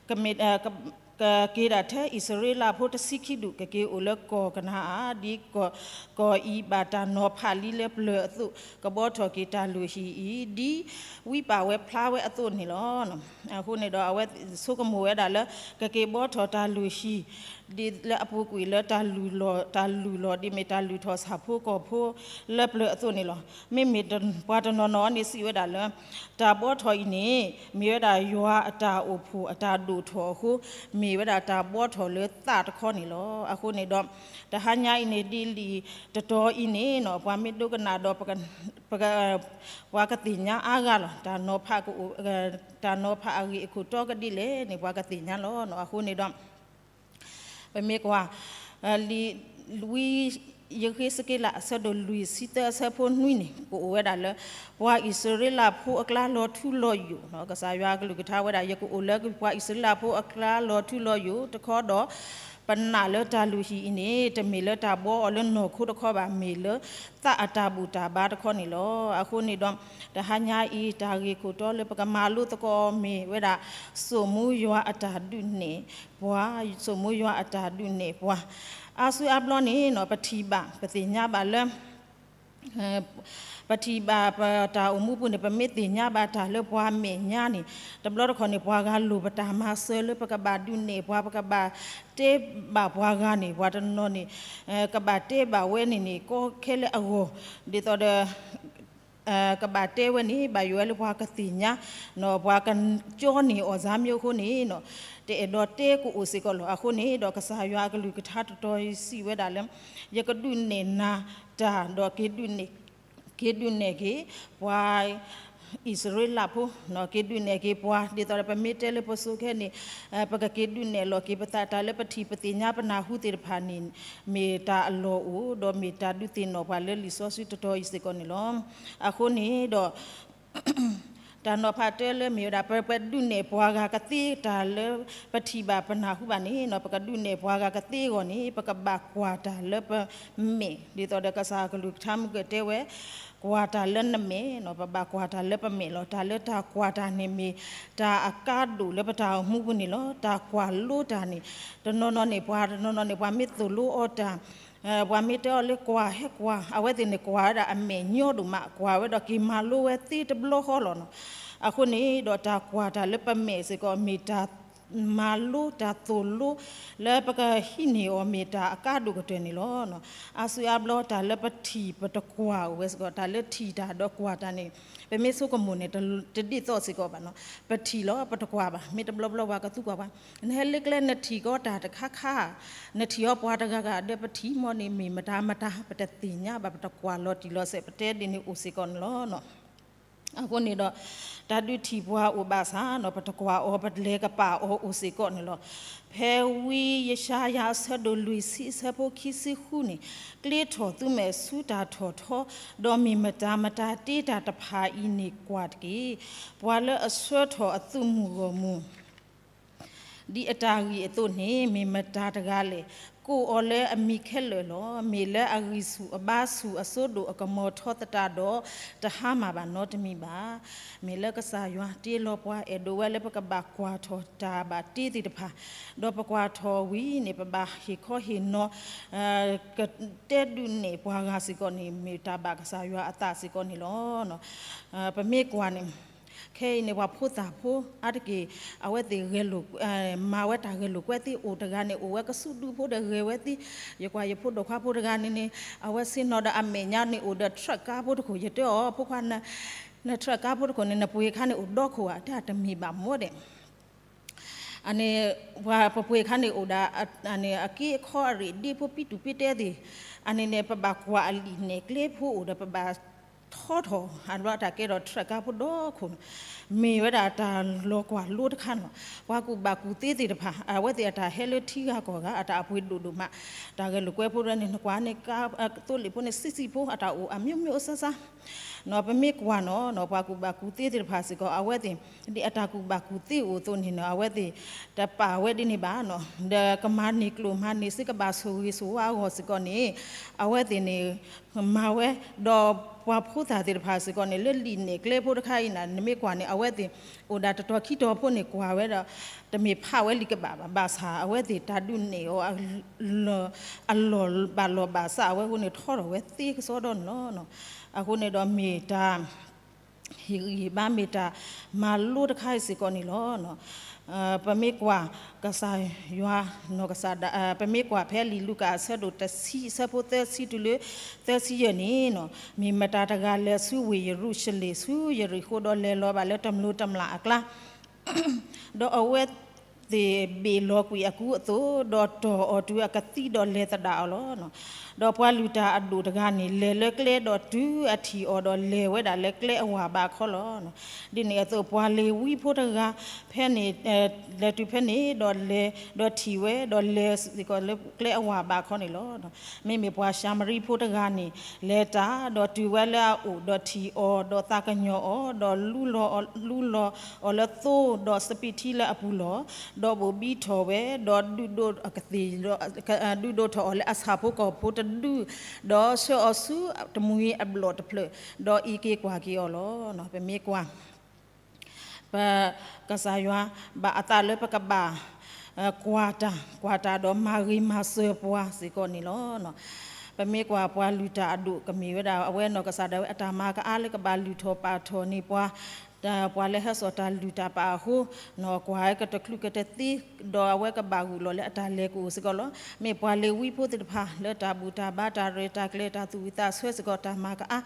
ကမ့ၢ် ကက့ၤဒၣ်ထဲအံၣ်စရ့လးဖိတဆံခံဒူၣ် ကက့ၤအိၣ်လၢကီၢ်ကနၤအၣ် ဒ်ကီၢ်အံၤဘၣ်တၢ်နီၤဖးလံလၢပျၢၤအသိး ကဘှီထီၣ်က့ၤတၢ်လုၢ်ဟံၣ်အံၤ ဒ်ဝံပာ်ဝဲဖျါဝဲအသိးန့ၣ်လီၤ. အဃိန့ၣ်ဒီး အဝဲဆိကမိၣ်ဝဲဒၣ်လၢ ကက့ၤဘှီထီၣ်တၢ်လုၢ်ဟံၣ် ဒ်လၢအပူၤကွံာ်လၢတၢ်လုၢ်လီၤ တၢ်လုၢ်လီၤ ဒ်မ့ၢ်တၢ်လုၢ်ထီၣ်ဆၣ်ဖိကီၢ်ဖိလၢပျၢၤအသိးန့ၣ်လီၤ. မ့မ့ၢ်ပှၤတနီၤနီၤန့ၣ်စံးဝဲဒၣ်လၢ တၢ်ဘှီထီၣ်အံၤန့ၣ် မ့ၢ်ဝဲဒၣ်ယွၤအတၢ်အိၣ်ဖှိၣ်အတၢ်ဒိၣ်ထီၣ်အဃိ မ့ၢ်ဝဲဒၣ်တၢ်ဘှီထီၣ်လၢသးတခီန့ၣ်လီၤ. အဃိန့ၣ်ဒီး တဟါညါအံၤန့ၣ် ဒ်လံာ်တတီၤအံၤန့ၣ် ပှၤမ့ၢ်ဒိကနၣ်ဒီး ပှၤကသ့ၣ်ညါအါဂၤလီၤ. တၢ်နီၤဖးကအိၣ် တၢ်နီၤဖးအဂ့ၢ်အခိၣ်တီကဒ်လဲၣ်န့ၣ် ပှၤကသ့ၣ်ညါလီၤ. အဃိန့ၣ်ဒီး ပမ့ၢ်ကွၢ် လံာ်ဝံယဃ့းစက့လး အဆၢဒိၣ်လွံၢ်ဆံသၢ အဆၢဖိနွံန့ၣ် ကအိၣ်ဝဲဒၣ်လၢ ပှၤအံၣ်စရ့လးဖိအကျါလီၤထူလီၤယိာ်, ကစၢ်ယွၤအကလုၢ်ကထါဝဲဒၣ် ယကအိၣ်လၢပှၤအံၣ်စရ့လးဖိအကျါလီၤထူလီၤယိာ်တခီဒီး ပနာ်လၢတၢ်လုၢ်ဟံၣ်အံၤန့ၣ် တမ့ၢ်လၢတၢ်ဘှီအီၤလၢနီၢ်ခိတခီဘၣ်, မ့ၢ်လၢသးအတၢ်ဘူၣ်တၢ်ဘါတခီန့ၣ်လီၤ. အဃိန့ၣ်ဒီး တဟါညါအံၤ တၢ်ဂ့ၢ်ခိၣ်တီလၢပကမၤလိသကိးမ့ၢ်ဝဲဒၣ် စိာ်မူယွၤအတၢ်ဒုးနဲၣ်ပှၤ, စိာ်မူယွၤအတၢ်ဒုးနဲၣ်ပှၤ. အါစုအါဘျီန့ၣ် ပထံၣ်ဘၣ် ပသ့ၣ်ညါဘၣ်လၢ ပထံၣ်ဘၣ်ပတၢ်အိၣ်မူပူၤန့ၣ် ပမ့ၢ်သ့ၣ်ညါဘၣ်တၢ်လၢပှၤမဲာ်ညါန့ၣ် တဘျီတခီၣ်န့ၣ် ပှၤဂၤလိၣ်ပတၢ်မၤစၢၤလၢပကဘၣ်ဒုးနဲၣ်ပှၤ, ပကဘၣ်တဲဘၣ်ပှၤဂၤန့ၣ် ပှၤတနီၤန့ၣ် ကဘၣ်တဲဘၣ်ဝဲန့ၣ်န့ၣ် ကီခဲလၢာ်အဂီၢ်, ဒ်သိးဒီး ကဘၣ်တဲဝဲန့ၣ် ဘၣ်ယိၣ်ဝဲလၢပှၤကသ့ၣ်ညါ ပှၤကကၠီန့ၢ်အီၤစါမ့ၢ်အဃိန့ၣ် တအဲၣ်ဒိးတဲကအိၣ်စ့ၢ်ကီးလီၤ. အဃိန့ၣ်ဒီး ကစၢ်ယွၤအကလုၢ်ကထါတတီၤအံၤစံးဝဲဒၣ်လၢ ယကဒုးနဲၣ်နၤတၢ်ဒီး က့ၤဒုးနဲၣ်က့ၤ ပှၤအံၣ်စရ့လးဖိ, က့ၤဒုးနဲၣ်က့ၤပှၤ ဒ်သိးဒီးပမ့ၢ်တဲလၢပစိၤခဲန့ၣ် ပကက့ၤဒုးနဲၣ်လီၤက့ၤပသး တၢ်လၢပထံၣ်ပသ့ၣ်ညါပနၢ်ဟူသ့ၣ်တဖၣ်န့ၣ် မ့ၢ်တၢ်အလီၢ်အိၣ် ဒီးမ့ၢ်တၢ်ဒုးသ့ၣ်နီၣ်ပှၤလၢလံာ်စီဆှံတတီၤအံၤစ့ၢ်ကီးန့ၣ်လီၤ. အဃိန့ၣ်ဒီး တၢ်နီၤဖးတၢလၢမ့ၢ်ဝဲဒၣ် ပပဒုးနဲၣ်ပှၤဂၤကသ့ တၢ်လၢပထံၣ်ဘၣ်ပနၢ်ဟူဘၣ်န့ၣ် ပကဒုးနဲၣ်ပှၤဂၤကသ့အဂီၢ်န့ၣ် ပကဘၣ်ကွၢ်တၢ်လၢပမဲာ် ဒ်သိးဒီးကစၢ်အကလုၢ်ကထါမုၢ်ကတဲဝဲ ကွၢ်တၢ်လၢနမဲာ်, ပဘၣ်ကွၢ်တၢ်လၢပမဲာ်လီၤ. တၢ်လၢတၢ်ကွၢ်တၢ်န့ၣ်မ့ၢ် တၢ်အကါဒိၣ်လၢပတၢ်အိၣ်မူပူၤန့ၣ်လီၤ. တၢ်ကွၢ်လိတၢ်န့ၣ် တနီၤနီၤန့ၣ် ပှၤတနီၤနီၤန့ၣ် ပှၤမ့ၢ်သိၣ်လိအီၤတၢ် ပှၤမ့ၢ်တဲအီၤလၢကွၢ်ဟဲကွၢ် အဝဲသ့ၣ်န့ၣ်ကွၢ်ဝဲဒၣ်အမဲာ်ညီဒိၣ်မး ကွၢ်ဝဲဒီးက့ၤမၤလိဝဲသ့တဘျီဃီလီၤနီၤ. အဃိန့ၣ်ဒီးတၢ်ကွၢ်တၢ်လၢပမဲာ်စ့ၢ်ကီး မ့ၢ်တၢ်မၤလိတၢ်သိၣ်လိ လၢပကဟံးန့ၢ်အီၤမ့ၢ်တၢ်အကါဒိၣ်ကတၢၢ်န့ၣ်လီၤ. အါစုအါဘျီတၢ်လၢပထံၣ်ပတကွၢ်အိၣ်ဝဲစ့ၢ်ကီး တၢ်လၢထံၣ်တၢ်ဒီးကွၢ်တၢ်န့ၣ် ပမ့ၢ်ဆိကမိၣ်န့ၣ် တဒ်သိးစ့ၢ်ကီးဘၣ်နီၤ. ပထံၣ်လီၤ ပတကွၢ်ဘၣ် မ့ၢ်တဘျီဘျီပှၤကသူကွၢ်ပှၤ နဟဲလၢကျဲနထံၣ်ကီးတၢ်တခါခါ နထံၣ်အီၤပှၤတဂၤဂၤဒီးပထံၣ်မီၢ်န့ၣ် မ့ၢ်မတၤမတၤ ပတသ့ၣ်ညါဘၣ် ပတကွၢ်လီၤတံၢ်လီၤဆဲး ပတဲဒ်န့ၣ်အိၣ်စ့ၢ်ကီးန့ၣ်လီၤ. အဃိန့ၣ်ဒီး တၢ်ဒုးထံၣ်ပှၤအိၣ်ဘၣ်ဆၣ်နီၤ ပတကွၢ်အီၤ ပလဲၤကပာ်အီၤအိၣ်စ့ၢ်ကီးန့ၣ်လီၤ. ဖဲဝံယၡါယၤအဆၢဒိၣ်လွံၢ်ဆံအဆၢဖိခံဆံဃုန့ၣ် ကျ့ထီၣ်သုမဲာ်ဆူတၢ်ထီၣ်ထီ ဒီးမ့ၢ်မတၤမတၤတ့တၢ်တဖၣ်အံၤန့ၣ်ကွၢ်တက့ၢ်. ပှၤလၢအဆှၢထီၣ်အသုးမုၢ်ဂီၢ်မုၢ် ဒ်အတၢ်ဂံၢ်အသိးန့ၣ် မ့ၢ်မတၤတဂၤလဲၣ်. ကိးအီၤလၢအမံၤခဲလၢာ်လီၤ. မ့ၢ်လၢအဂံၢ်ဆူၣ်အဘါဆူၣ်အစိဒိၣ်အကမီၤထီသတးဒီး တဟါမၢ်ဘၣ်နီတမံၤဘၣ်. မ့ၢ်လၢကစၢ်ယွၤတ့လီၤပှၤ အဲၣ်ဒိးဝဲလၢပကဘၣ်ကွၢ်ထီၣ်တၢ်ဘၣ်တ့သ့ၣ်တဖၣ်, ဒီးပကွၢ်ထီၣ်ဝံၤန့ၣ် ပဘၣ်ဟ့ၣ်ခီဟ့ၣ်နီၤ ကတဲဒုးနဲၣ်ပှၤဂၤစ့ၢ်ကီးန့ၣ် မ့ၢ်တၢ်ဘၣ်ကစၢ်ယွၤအသးစ့ၢ်ကီးန့ၣ်လီၤ. ပမ့ၢ်ကွၢ်န့ၣ် ခဲအံၤန့ၣ် ပှၤဖိသၣ်ဖိအါတက့ၢ် အဝဲသ့ၣ်ဂဲၤလိာ် မၤဝဲတၢ်ဂဲၤလိာ်ကွဲသ့ အိၣ်တဂၤန့ၣ် အိၣ်ဝဲကဆူးဒူဖိဒီးဂဲၤဝဲသ့, ယကွၢ်ယဖိဒိၣ်ခွါဖိတဂၤန့ၣ်န့ၣ် အဝဲဆ့ၣ်နီၤဒီးအမဲာ်ညါန့ၣ်အိၣ်ဒီး truck ကါဖိတခိၣ်, ယတဲအီၤ ဖိခွါ န truck ကါဖိတခိၣ်န့ၣ် နပှ့ၤခါန့ၣ်အိၣ်ဒီခိၣ်ဧါ, တဲတမ့ၢ်ဘၣ်မ့ၢ်ဒဲး အန့ၣ် ပှၤပပှ့ၤခါန့ၣ်အိၣ်ဒီး အန့ၣ် အက့အခီအရ့ၣ်ဒ့ဖိပံတူၢ်ပံတဲသ့ၣ်, အန့ၣ်န့ၣ် ပဘၣ်ကွၢ်အလံာ်နဲၣ်ကျဲဖိအိၣ်ဒီး ပဘၣ်ထီထီၣ် အဘျီတၢ်ကဲထီၣ် truck ကါဖိဒီခိၣ်န့ၣ်, မ့ၢ်ဝဲဒၣ်တၢ်လီၤကွၢ်လိတခါန့ၣ်လီၤ. ပှၤကူၣ်ဘၣ်ကူၣ်သ့သ့ၣ်တဖၣ် အဝဲသ့ၣ်အတၢ်ဟဲလၢထံဂၤကီၢ်ဂၤ အတၢ်အပှ့ၤဒိၣ်ဒိၣ်မး, တၢ်ဂဲၤလိာ်ကွဲဖိတဂၤန့ၣ် နကွၢ်န့ၣ် ကါသိလ့ၣ်ဖိန့ၣ် ဆံးဆံးဖိ အတၢ်အိၣ်အမျိုးမျိုးအစားစား နီၤ ပမ့ၢ်ကွၢ်နီၤ ပှၤကူၣ်ဘၣ်ကူၣ်သ့သ့ၣ်တဖၣ်စ့ၢ်ကီး အဝဲသ့ၣ် ဒ်အတၢ်ကူၣ်ဘၣ်ကူၣ်သ့အိၣ်အသိးန့ၣ်နီၤ အဝဲသ့ၣ် တပာ်ဝဲဒ်န့ၣ်ဘၣ်နီၤ ဒီးကမၤန့ၢ်ကျိၣ်မၤန့ၢ်စ့ ကဘၣ်ဆိၣ်ဂ့ၤဆိၣ်ဝါအဂီၢ်စ့ၢ်ကီးန့ၣ် အဝဲသ့ၣ်န့ၣ် မၤဝဲ ဒီးပှၤဖိသၣ်သ့ၣ်တဖၣ်စ့ၢ်ကီးန့ၣ် လၢလံာ်နဲၣ်ကျဲဖိတခါအံၤန့ၣ် နမ့ၢ်ကွၢ်န့ၣ် အဝဲသ့ၣ် အိၣ်ဒၣ်တတီၤခံတီၤဖိန့ၣ် ကွၢ်ဝဲဒီး တမ့ၢ်ဖးဝဲလံာ်ကဘၣ်ဘၣ် ဘၣ်ဆၣ် အဝဲသ့ၣ်တၢ်ဒုးနဲၣ်အီၤ အလီၢ်ဘၣ်လီၢ်ဘၣ်စးအဝဲအဃိန့ၣ် ထီထီၣ်ဝဲသ့ကစီဒီန့ၣ်လီၤ. အဃိန့ၣ်ဒီးမ့ၢ်တၢ် ဟ့ၣ်ဂံၢ်ဟ့ၣ်ဘါ မ့ၢ်တၢ်မၤလိတခါအံၤစ့ၢ်ကီးန့ၣ်လီၤ. ပမ့ၢ်ကွၢ်ကစၢ်ယွၤ နီၢ်ကစၢ်ဒၣ် ပမ့ၢ်ကွၢ်ဖဲလံာ်လူၤကၣ်အဆၢဒိၣ်တဆံ အဆၢဖိသၢဆံတုၤလၢသၢဆံယဲၢ်န့ၣ်, မ့ၢ်မတၤတဂၤလဲၤဆူဝ့ၢ်ယရူၤၡလ့ၣ် ဆူယရံၤဃိၣ်ဒီးလဲၤလီၤဘၣ်လၢတမျိးတမျာ်အကျါ ဒီးအဝဲသ့ၣ်ဘ့ၣ်လီၤကွံာ်အကူအသိး, ဒီးတီၢ်အီၤတုၤအကသံဒီးလဲၤသဒၣ်အီၤလီၤ. ဒီးပှၤလုၢ်တၢ်အဒိၣ်တဂၤန့ၣ် လဲၤလၢကျဲဒီးတုၤအထံၣ်အီၤဒီးလဲၤဝဲဒၣ်လၢကျဲအဝၢ်ဘးခီလီၤ. ဒ်န့ၣ်အသိးပှၤလ့ၤဝံဖိတဂၤ ဖဲန့ၣ် လဲၤတုၤဖဲန့ၣ်ဒီးလဲၤဒီးထံၣ်ဝဲဒီးလဲၤစ့ၢ်ကီးလၢကျဲအဝၢ်ဘးခီန့ၣ်လီၤ. မ့မ့ၢ်ပှၤၡၤမရံဖိတဂၤန့ၣ် လဲၤတၢ်ဒီးတုၤဝဲလၢအအိၣ် ဒီးထံၣ်အီၤဒီးသးကညီၤအီၤ ဒီးလူလီၤအီၤလၢသိ ဒီးစပံးထံလၢအပူၤလီၤ. ဒီးဘိၣ်ဘံထီၣ်ဝဲ ဒီးဒုးဒိးအကသ့ၣ် ဒုးဒိးထီၣ်အီၤလၢအဆၣ်ဖိကီၢ်ဖိတဒု ဒီးဆှၢအီၤဆူတမှံၤအဘျီၣ်တဖျၢၣ် ဒီးအံးက့ၤကွၢ်က့ၤအီၤလီၤ. ပမ့ၢ်ကွၢ် ပကစၢ်ယွၤ ဘၣ်အသးလၢပကဘၣ် ကွၢ်တၢ် ကွၢ်တၢ်ဒီးမၤဂ့ၤမၤစၢၤပှၤစ့ၢ်ကီးန့ၣ်လီၤ. ပမ့ၢ်ကွၢ်ပှၤလုၢ်တၢ်အဒိၣ်ကမ့ၢ်ဝဲဒၣ် အဝဲနီၢ်ကစၢ်ဒၣ်ဝဲအတၢ်မၤကအါလၢကဘၣ်လုၢ်ထီၣ်ပာ်ထီၣ်န့ၢ်ပှၤ ပှၤလၢဟဲစိာ်တၢ်လုၢ်တၢ်ပာ်အဃိ ကွၢ်ကတချုးကတသ့ ဒီးအဝဲကဘၣ်ဂုာ်လီၤလၢအတၢ်လဲၤကအိၣ်စ့ၢ်ကီးလီၤ. မ့ၢ်ပှၤလ့ၤဝံဖိသ့ၣ်တဖၣ် လၢတၢ်ဘူၣ်တၢ်ဘါတၢ်ရဲၣ်တၢ်ကျဲၤတၢ်သူၣ်ဝံၣ်သးဆၢစ့ၢ်ကီးတၢ်မၤကအါ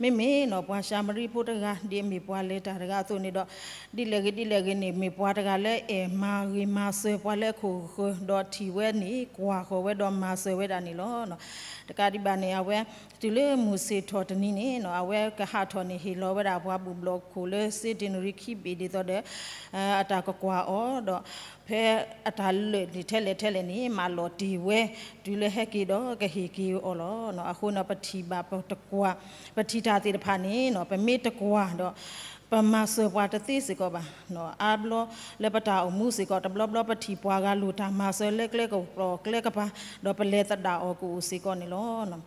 မ့မ့ၢ်နီၢ်ပှၤၡၤမရံဖိတဂၤ ဒ်အမ့ၢ်ပှၤလဲၤတၢ်တဂၤအသိးန့ၣ်ဒီး ဒ်လဲၣ်ဂ့ၤဒ်လဲၣ်ဂ့ၤန့ၣ် မ့ၢ်ပှၤတဂၤလၢအဲၣ်မၤဂ့ၤမၤစၢၤပှၤလၢအခိၣ်ဃၢၤ ဒီးထံၣ်ဝဲန့ၣ် ကွၢ်ဃီၤဝဲဒီးမၤစၢၤဝဲဒၣ်န့ၣ်လီၤ. တကးဒံးဘၣ်န့ၣ် အဝဲ တုၤလၢမုၢ်ဆ့ၣ်ထီၣ်တနံၤန့ၣ် အဝဲကဟးထီၣ်န့ၣ် ဟ့ၣ်လီၤဝဲဒၣ်ပှၤဘူၣ်ဘျီၣ်ခိၣ်လၢစ့ဒ့နရံၣ်ခံဘ့ၣ်ဒ်သိးဒီး အတၢ်ကကွၢ်အီၤဒီး ဖဲအတၢ်လၢာ်န့ၣ်ထဲလဲၣ်ထဲလဲၣ်န့ၣ် မၤလီၤတ့ၢ်ဝဲ တုၤလၢဟဲက့ၤဒီးကဟ့ၣ်က့ၤအီၤလီၤ. အဃိန့ၣ် ပထံၣ်ဘၣ်ပတကွၢ် ပထံၣ်တၢ်သ့ၣ်တဖၣ်န့ၣ် ပမ့ၢ်တကွၢ်ဒီး ပမၤစၢၤပှၤတသ့စ့ၢ်ကီးဘၣ်. အါဘျီလၢပတၢ်အိၣ်မူစ့ၢ်ကီး တဘျီဘျီပထံၣ်ပှၤဂၤလိၣ်တၢ်မၤစၢၤလၢကျဲကပျီၤကျဲကပၤ ဒီးပလဲၤသဒၣ်အီၤကအိၣ်စ့ၢ်ကီးန့ၣ်လီၤ.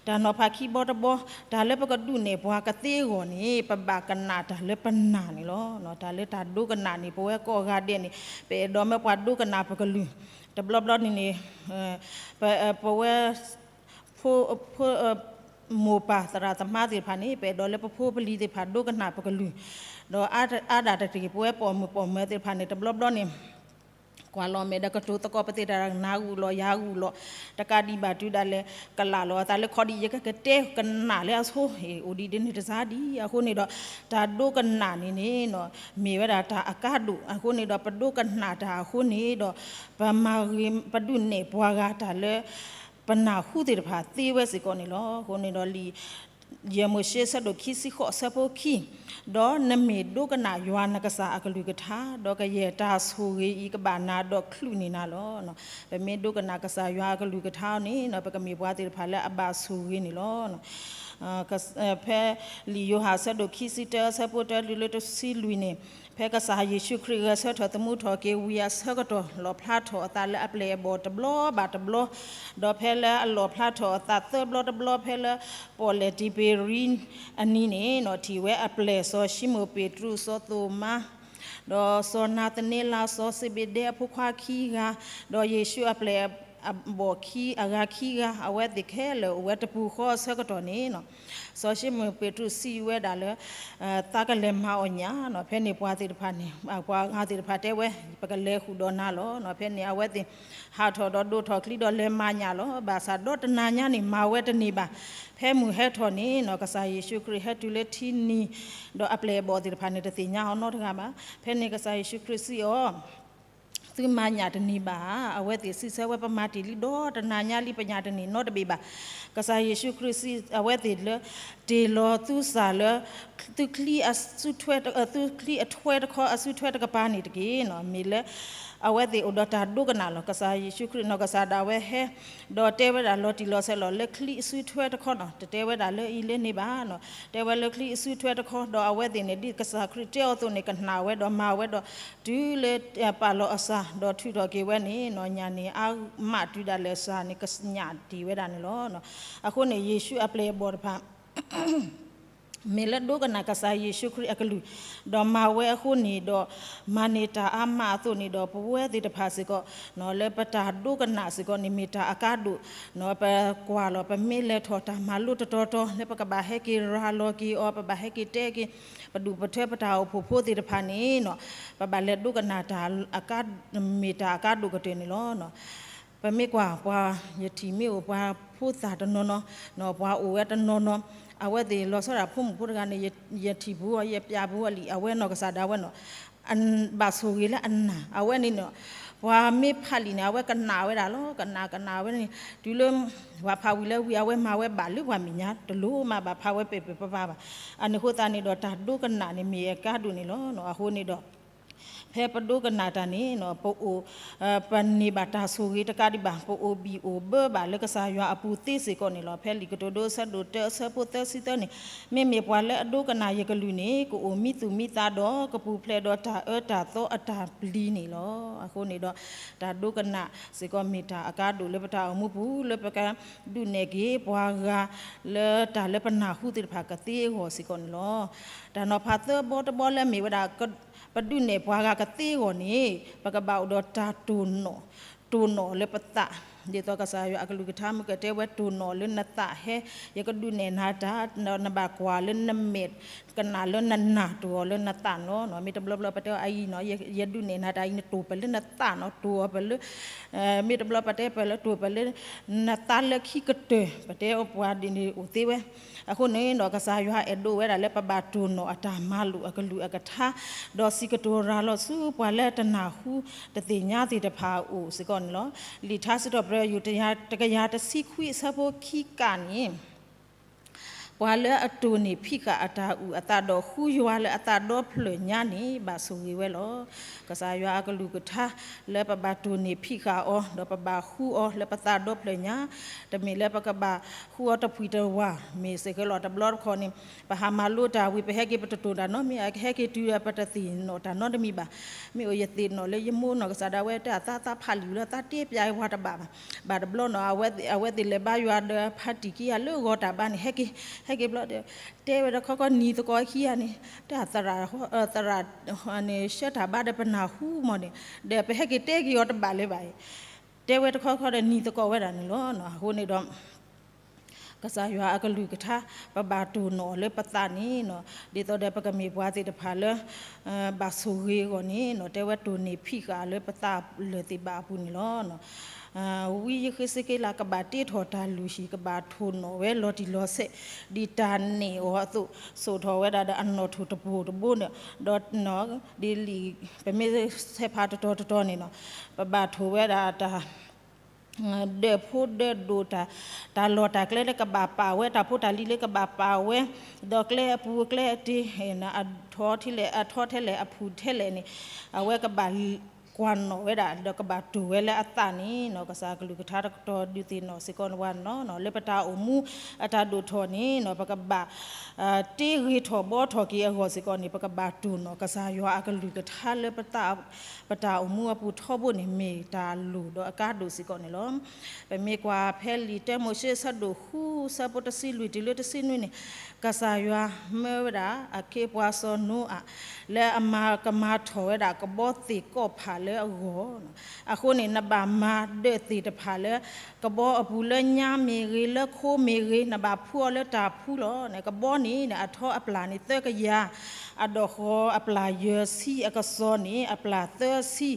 တၢ်နီၤဖးခံဘီတဘီ တၢ်လၢပကဒုးနဲၣ်ပှၤကသ့အဂီၢ်န့ၣ် ပဘၣ်ကနၣ်တၢ်လၢပနာ်န့ၣ်လီၤ. တၢ်လၢတၢ်ဒိကနၣ်န့ၣ် ပဝဲကိးဂၤဒဲးန့ၣ် ပအဲၣ်ဒိးမၢပှၤဒိကနၣ်ပကလုၢ် တဘျီဘျီန့ၣ်န့ၣ် ပဝဲ မိၢ်ပၢ်သရၣ်သမါသ့ၣ်တဖၣ်န့ၣ် ပအဲၣ်ဒိးလၢပဖိပလံၤသ့ၣ်တဖၣ်ဒိကနၣ်ပကလုၢ်, ဒီးအါဒၣ်တက့ၢ် ပဝဲပိာ်မုၣ်ပိာ်မၢၤသ့ၣ်တဖၣ်န့ၣ် တဘျီဘျီန့ၣ် ကွၢ်လီၤမဲာ်ဒီးကတိၤသကိးပသ့ၣ်တဖၣ် နၤဂုာ်လီၤယၤဂုာ်လီၤ, တကးဒံးဘၣ်တုၤဒၣ်လဲာ် ကလၢ်လီၤအသးလၢခီဒံး ယကကတဲကနၣ်လၢအဆိ အိၣ်ဒံးဒ်န့ၣ်တစှၤဒံး. အဃိန့ၣ်ဒီး တၢ်ဒိကနၣ်န့ၣ်န့ၣ် မ့ၢ်ဝဲဒၣ်တၢ်အကါဒိၣ်. အဃိန့ၣ်ဒီး ပဒိကနၣ်တၢ်အဃိန့ၣ်ဒီး ပမၤဂ့ၤ ပဒုးနဲၣ်ပှၤဂၤတၢ်လၢ ပနၢ်ဟူသ့ၣ်တဖၣ်သ့ဝဲစ့ၢ်ကီးန့ၣ်လီၤ. အဃိန့ၣ်ဒီးလံာ် ယဲၢ်မိၤၡ့ ဆၢဒိၣ်ခံဆံဃိး ဆၢဖိခံ, ဒီးနမ့ၢ်ဒိကနၣ်ယွၤနကစၢ်အကလုၢ်ကထါ, ဒီးကယဲၢ်တၢ်ဆိၣ်ဂ့ၤအံၤကဘၣ်နၤဒီးချုးန့ၢ်နၤလီၤ. ပမ့ၢ်ဒိကနၣ်ကစၢ်ယွၤအကလုၢ်ကထါန့ၣ် ပကမ့ၢ်ပှၤသ့ၣ်တဖၣ်လၢအဘၣ်ဆိၣ်ဂ့ၤန့ၣ်လီၤ. ဖဲလံာ်ယိၤဟၣ် ဆၢဒိၣ်ခံဆံတၢ ဆၢဖိတၢတုၤလၢတဆံလွံၢ်န့ၣ် ဖဲကစၢ်ယ့ၣ်ၡူးခရံာ်ဂဲၤဆၢထၢၣ်သမူထီၣ်က့ၤဝံၤအဆၢကတီၢ် လီၣ်ဖျါထီၣ်အသးလၢအပျဲၢ်အဘီၣ်တဘျီဘၣ်တဘျီ, ဒီးဖဲလၢအလီၣ်ဖျါထီၣ်အသးသၢဘျီတဘျီ ဖဲလၢပီၣ်လဲၣ်တံၤပ့ၤရံအနံၤန့ၣ် ထံၣ်ဝဲအပျဲၢ်စီၤၡံမိၣ်ပ့းတရူး စီၤသိၣ်မါ ဒီးစီၤနၤသန့လး စီၤစ့ဘ့ဒဲအဖိခွါခံဂၤ, ဒီးယ့ၣ်ၡူးအပျဲၢ်အဘီၣ်ခံအဂၤခံဂၤ အဝဲသ့ၣ်ခဲလၢာ်အိၣ်ဝဲတပူၤဃီအဆၢကတီၢ်န့ၣ် စီၤၡံမိၣ်ပ့းတရူးစံးဝဲဒၣ်လၢ သးကလဲၤမၤအီၣ်ညၣ်နီၤ. ဖဲန့ၣ်ပှၤသ့ၣ်တဖၣ်န့ၣ် ပှၤဂၤသ့ၣ်တဖၣ်တဲဝဲ ပကလဲၤဃုာ်ဒီးနၤလီၤ. ဖဲန့ၣ်အဝဲသ့ၣ် ဟးထီၣ်ဒီးဒိးထီၣ်ချံဒီးလဲၤမၤညၣ်လီၤ. ဘၣ်ဆၣ်ဒီတနၤညါန့ၣ် မၤဝဲတန့ၢ်ဘၣ်. ဖဲမုၢ်ဟဲထီၣ်န့ၣ်နီၤ ကစၢ်ယ့ၣ်ၡူးခရံာ်ဟဲတုၤလၢထံနံၤ ဒီးအပျဲၢ်အဘီၣ်သ့ၣ်တဖၣ်န့ၣ် တသ့ၣ်ညါအီၤနီတဂၤဘၣ်. ဖဲန့ၣ်ကစၢ်ယ့ၣ်ၡူးခရံာ်စံးအီၤ သုမၤညၣ်တန့ၢ်ဘၣ်ဧါ. အဝဲသ့ၣ်စံးဆၢဝဲ ပမၤတ့ၢ်လံဒီတနၤညါလံ ပညၣ်တန့ၢ်နီတဘ့ၣ်ဘၣ်. ကစၢ်ယ့ၣ်ၡူးခရံာ်စံးအဝဲသ့ၣ်လၢ တ့ၢ်လီၤသုစၢ်လၢ သုချံအဆူၣ်ထွဲ သုချံအထွဲတခီ အဆူၣ်ထွဲတကပၤန့ၣ်တက့ၢ်နီၤ. မ့ၢ်လၢ အဝဲသ့ၣ်အိၣ်ဒီးတၢ်ဒိကနၣ်လီၤ. ကစၢ်ယ့ၣ်ၡူးခရံာ်နီၢ်ကစၢ်ဒၣ်ဝဲဟဲ ဒီးတဲဝဲဒၣ်လီၤတံၢ်လီၤဆဲးလီၤလၢချံအဆူၣ်ထွဲတခီနီၤ. တတဲဝဲဒၣ်လၢအံၤလၢန့ၣ်ဘၣ်နီၤ. တဲဝဲလၢချံအဆူၣ်ထွဲတခီ ဒီးအဝဲသ့ၣ်န့ၣ် ဒ်ကစၢ်ခရံာ်တဲအီၤအသိးန့ၣ် ကနၣ်ဝဲဒီးမၤဝဲဒီး တုၤလၢပာ်လီၤအစၢ် ဒီးထုးထီၣ်က့ၤဝဲန့ၣ်နီၤ ညၣ်န့ၣ်အါမးတုၤဒၣ်လဲာ်စၢ်န့ၣ် ကညၣ်တ့ၢ်ဝဲဒၣ်န့ၣ်လီၤ. အဃိန့ၣ် ယ့ၣ်ၡူးအပျဲၢ်အဘီၣ်တဖၣ် မ့ၢ်လၢဒိကနၣ်ကစၢ်ယ့ၣ်ၡူးခရံာ်အကလုၢ်, ဒီးမၤဝဲအဃိန့ၣ်ဒီး, မၤန့ၢ်တၢ်အါမးအသိးန့ၣ်ဒီး ပဝဲသ့ၣ်တဖၣ်စ့ၢ်ကီး လၢပတၢ်ဒိကနၣ်စ့ၢ်ကီးန့ၣ် မ့ၢ်တၢ်အကါဒိၣ်, ပကွၢ်လီၤ ပမ့ၢ်လဲၤထီၣ်တၢ်မၤလိတတီၤတီၤ လၢပကဘၣ်ဟဲက့ၤရၤလီၤက့ၤအီၤ ပဘၣ်ဟဲက့ၤတဲက့ၤ ပဒူၣ်ပထၢပတၢ်အိၣ်ဖှိၣ်ဖိသ့ၣ်တဖၣ်န့ၣ် ပဘၣ်လဲၤဒိကနၣ်တၢ် မ့ၢ်တၢ်အကါဒိၣ်ကတၢၢ်န့ၣ်လီၤ. ပမ့ၢ်ကွၢ်ပှၤ ယထံၣ်မ့ၢ်အိၣ်ပှၤဖိသၣ်တနီၤနီၤ, ပှၤအိၣ်ဝဲတနီၤနီၤ, အဝဲသ့ၣ်လီၤဆီဒၣ်ဖိမုၣ်ဖိတဂၤန့ၣ် ယထံၣ်ပူၤအီၤ ယပျးပူၤအီၤလံ အဝဲနီၢ်ကစၢ်ဒၣ်ဝဲနီၤ ဘၣ်ဆိၣ်ဂ့ၤလၢအနာ် အဝဲန့ၣ်နီၤ, ပှၤမ့ၢ်ဖးလံာ်န့ၣ် အဝဲကနၣ်ဝဲဒၣ်လီၤ ကနၣ်ကနၣ်ဝဲန့ၣ် တုၤလၢ ပှၤဖးဝံၤလၢဝံၤ အဝဲမၤဝဲဘၣ်လၢပှၤမဲာ်ညါ တလိၣ်မၤဘၣ်ဖးဝဲပဲာ်ပဲာ်ပပၤဘၣ်. အန့ၣ်အဃိသတးန့ၣ်ဒီး တၢ်ဒိကနၣ်န့ၣ်မ့ၢ်အကါဒိၣ်န့ၣ်လီၤ. အဃိန့ၣ်ဒီး ဖဲပဒိကနၣ်တၢ်န့ၣ် ပအိၣ် ပန့ၢ်ဘၣ်တၢ်ဆိၣ်ဂ့ၤတကးဒံးဘၣ် ပအိၣ်ဘံၣ်အိၣ်ဘၢဘၣ်လၢကစၢ်ယွၤအပူၤသ့စ့ၢ်ကီးန့ၣ်လီၤ. ဖဲလံာ်ကတိၤဒိအဆၢဒိၣ်တၢအဆၢဖိသၢဆံသၢန့ၣ် မ့မ့ၢ်ပှၤလၢအဒိကနၣ်ယကလုၢ်န့ၣ် ကအိၣ်မံသူၣ်မံသးဒီး ကပူၤဖျဲးဒီးတၢ်အၢတၢ်သီအတၢ်ပျံၤန့ၣ်လီၤ. အဃိန့ၣ်ဒီး တၢ်ဒိကနၣ်စ့ၢ်ကီးမ့ၢ်တၢ်အကါဒိၣ်လၢပတၢ်အိၣ်မူပူၤ လၢပကဒုးနဲၣ်က့ၤပှၤဂၤလၢတၢ်လၢပနၢ်ဟူသ့ၣ်တဖၣ်ကသ့အဂီၢ်စ့ၢ်ကီးန့ၣ်လီၤ. တၢ်နီၤဖးသၢဘီတဘီလၢမ့ၢ်ဝဲဒၣ် ပဒုးနဲၣ်ပှၤဂၤကသ့အဂီၢ်န့ၣ် ပကဘၣ်အိၣ်ဒီးတၢ်တိၢ်နီၣ်, တိၢ်နီၣ်လၢပသး, ဒ်သိးကစၢ်ယွၤအကလုၢ်ကထါမ့ၢ်ကတဲဝဲ တိၢ်နီၣ်လၢနသးဟဲ, ယကဒုးနဲၣ်နၤတၢ်, နဘၣ်ကွၢ်လၢနမဲာ်, ကနၣ်လၢနနၢ် တိၢ်အီၤလၢနသးနီၤ, မ့ၢ်တဘျီဘျီပတဲအအံၤနီၤ, ယဒုးနဲၣ်နၤတၢ်အံၤ နတိၢ်ပလၢနသးနီၤ, တိၢ်အီၤပလၢ မ့ၢ်တဘျီပတဲပလၢတိၢ်ပလၢ နသးလၢခံကတၢၢ် ပတဲပှၤဒ်န့ၣ်အိၣ်သ့ဝဲ. အဃိန့ၣ်ဒီး ကစၢ်ယွၤအဲၣ်ဒိးဝဲဒၣ်လၢပဘၣ်တိၢ်နီၣ်အတၢ်မၤလိာ်အကလုၢ်အကထါ, ဒီးစံးကတိၤရၤလီၤဆူပှၤလၢတနၢ်ဟူတသ့ၣ်ညါသ့ၣ်တဖၣ်အအိၣ်စ့ၢ်ကီးန့ၣ်လီၤ. လံာ်ထါစံးထီၣ်ပတြၢၤ ယူၢ်တကယၤတဆံခွံအဆၢဖိခံကန့ၣ် ပှၤလၢအတိၢ်န့ၢ်ဖံးဃာ်အတၢ်အုၣ်အသးဒီးဃုယွၤလၢအသးဒီဖျၢၣ်ညါန့ၣ် ဘၣ်ဆိၣ်ဂ့ၤဝဲလီၤ. ကစၢ်ယွၤအကလုၢ်ကထါ လၢပဘၣ်တိၢ်န့ၢ်ဖံးဃာ်အီၤ ဒီးပဘၣ်ဃုအီၤလၢပသးဒီဖျၢၣ်ညါ, တမ့ၢ်လၢပကဘၣ်ဃုအီၤတဖှံတဝၢ် မ့ၢ်စ့ၢ်ကီးလီၤ. တဘျီတခီၣ်န့ၣ် ပဟးမၤလိတၢ်ဝံၤ ပဟဲက့ၤပတတိၢ်တၢ်နီတမံၤ ကဟဲက့ၤတုၤပတသ့ၣ်နီၣ်တၢ်နီတမံၤဘၣ်. မ့ၢ်အိၣ်ယသ့ၣ်နီၣ်လၢယမိၢ်နီၢ်ကစၢ်ဒၣ်ဝဲ တဲအသးသးဖးလံာ်လၢသးတ့ပျးဝဲတဘၣ်ဘၣ်. ဘၣ်တဘျီနီၤ အဝဲသ့ၣ်လဲၤဘါယွၤဒီးဖါတံၢ်ကံယၤလၢဂီၤတၢ်ဘါန့ၣ် ဟဲက့ၤ, ဟဲက့ၤဘျီဒီး တဲဝဲတခီခီနံၤသကိးခံဂၤန့ၣ် တဲသရၣ်, သရၣ်န့ၣ် ဆှၢတၢ်ဘါဒီးပနၢ်ဟူမီၢ်န့ၣ် ဒီးပဟဲက့ၤတဲက့ၤအီၤတဘၣ်လၢၤဘၣ်အံၤ, တဲဝဲတခီခီဒီးနံၤသကိးဝဲဒၣ်န့ၣ်လီၤ. အဃိန့ၣ်ဒီး ကစၢ်ယွၤအကလုၢ်ကထါ ပဘၣ်တိၢ်နီၣ်လၢပသးန့ၣ်နီၤ, ဒ်သိးဒီးပကမ့ၢ်ပှၤသ့ၣ်တဖၣ်လၢ ဘၣ်ဆိၣ်ဂ့ၤအဂီၢ်န့ၣ်နီၤ တဲဝဲတိၢ်န့ၢ်ဖံးဃာ်လၢပသးလၢာ်သ့ၣ်ဘၣ်အပူၤန့ၣ်လီၤ. ဝံယဃ့းစက့လး ကဘၣ်တ့ထီၣ်တၢ်လုၢ်ဟံၣ် ကဘၣ်တိၢ်နီၣ်ဝဲလီၤတံၢ်လီၤဆဲး ဒ်တၢ်န့ၢ်အီၤအသိး စိာ်ထီၣ်ဝဲဒၣ်ဒီးအနီၣ်ထိၣ်တဘိတဘိန့ၣ်, ဒီး ဒ်လံာ် ပမ့ၢ်ဆဲးဖးတတီၤတတီၤန့ၣ်နီၤ ပဘၣ်ထိၣ်ဝဲဒၣ်တၢ် ဒၢးဖိဒၢးဒိၣ်တၢ်, တၢ်လီၢ်တၢ်ကျဲလၢကဘၣ်ပာ်ဝဲ တၢ်ဖိတၢ်လံၤလၢကဘၣ်ပာ်ဝဲ, ဒီးကျဲအပူၤကျဲအတ့ အထီထဲလဲၣ် အထီထဲလဲၣ် အဖုၣ်ထဲလဲၣ်န့ၣ် အဝဲကဘၣ်ကွၢ်နီၣ်ဝဲဒၣ် ဒီးကဘၣ်တိၢ်ဝဲလၢအသးန့ၣ်နီၤ ကစၢ်ကလုၢ်ကထါတကတီၢ်ဒုးသ့ၣ်နီၣ်စ့ၢ်ကီးဝဲနီၤ လၢပတၢ်အိၣ်မူအတၢ်ဒိၣ်ထီၣ်န့ၣ်နီၤ ပကဘၣ် တ့ဂ့ၤထီၣ်ဘှီထီၣ်က့ၤအဂီၢ်စ့ၢ်ကီးန့ၣ် ပကဘၣ်တိၢ်နီၣ်ကစၢ်ယွၤအကလုၢ်ကထါလၢ ပတၢ်အိၣ်မူအပူၤထီဘိန့ၣ် မ့ၢ်တၢ်လိၣ်ဒီးအကါဒိၣ်စ့ၢ်ကီးန့ၣ်လီၤ. ပမ့ၢ်ကွၢ်ဖဲလံာ်တၢမိၤၡ့အဆၢဒိၣ်ဃုအဆၢဖိတဆံလွံၢ်တုၤလၢတဆံနွံန့ၣ် ကစၢ်ယွၤမၢဝဲဒၣ်အခ့အပှၤစီၤနိအၤ လၢအမၤကမၤထီၣ်ဝဲဒၣ်ကဘီသ့ၣ်ကီးဖးလၢအဂီၢ် အဃိန့ၣ် နဘၣ်မၤဒၢးသ့ၣ်တဖၣ်လၢ ကဘီအပူၤလၢညါမ့ၢ်ဂ့ၤ လၢခိမ့ၢ်ဂ့ၤ နဘၣ်ဖှူအီၤလၢတၢ်ဖှူလီၤ. ကဘီန့ၣ်န့ၣ် အထီအပျၢ်န့ၣ်သၢကယၤ, အဒီးဃီၤအပျၢ်ယဲၢ်ဆံ, အကစီၤန့ၣ် အပျၢ်သၢဆံ,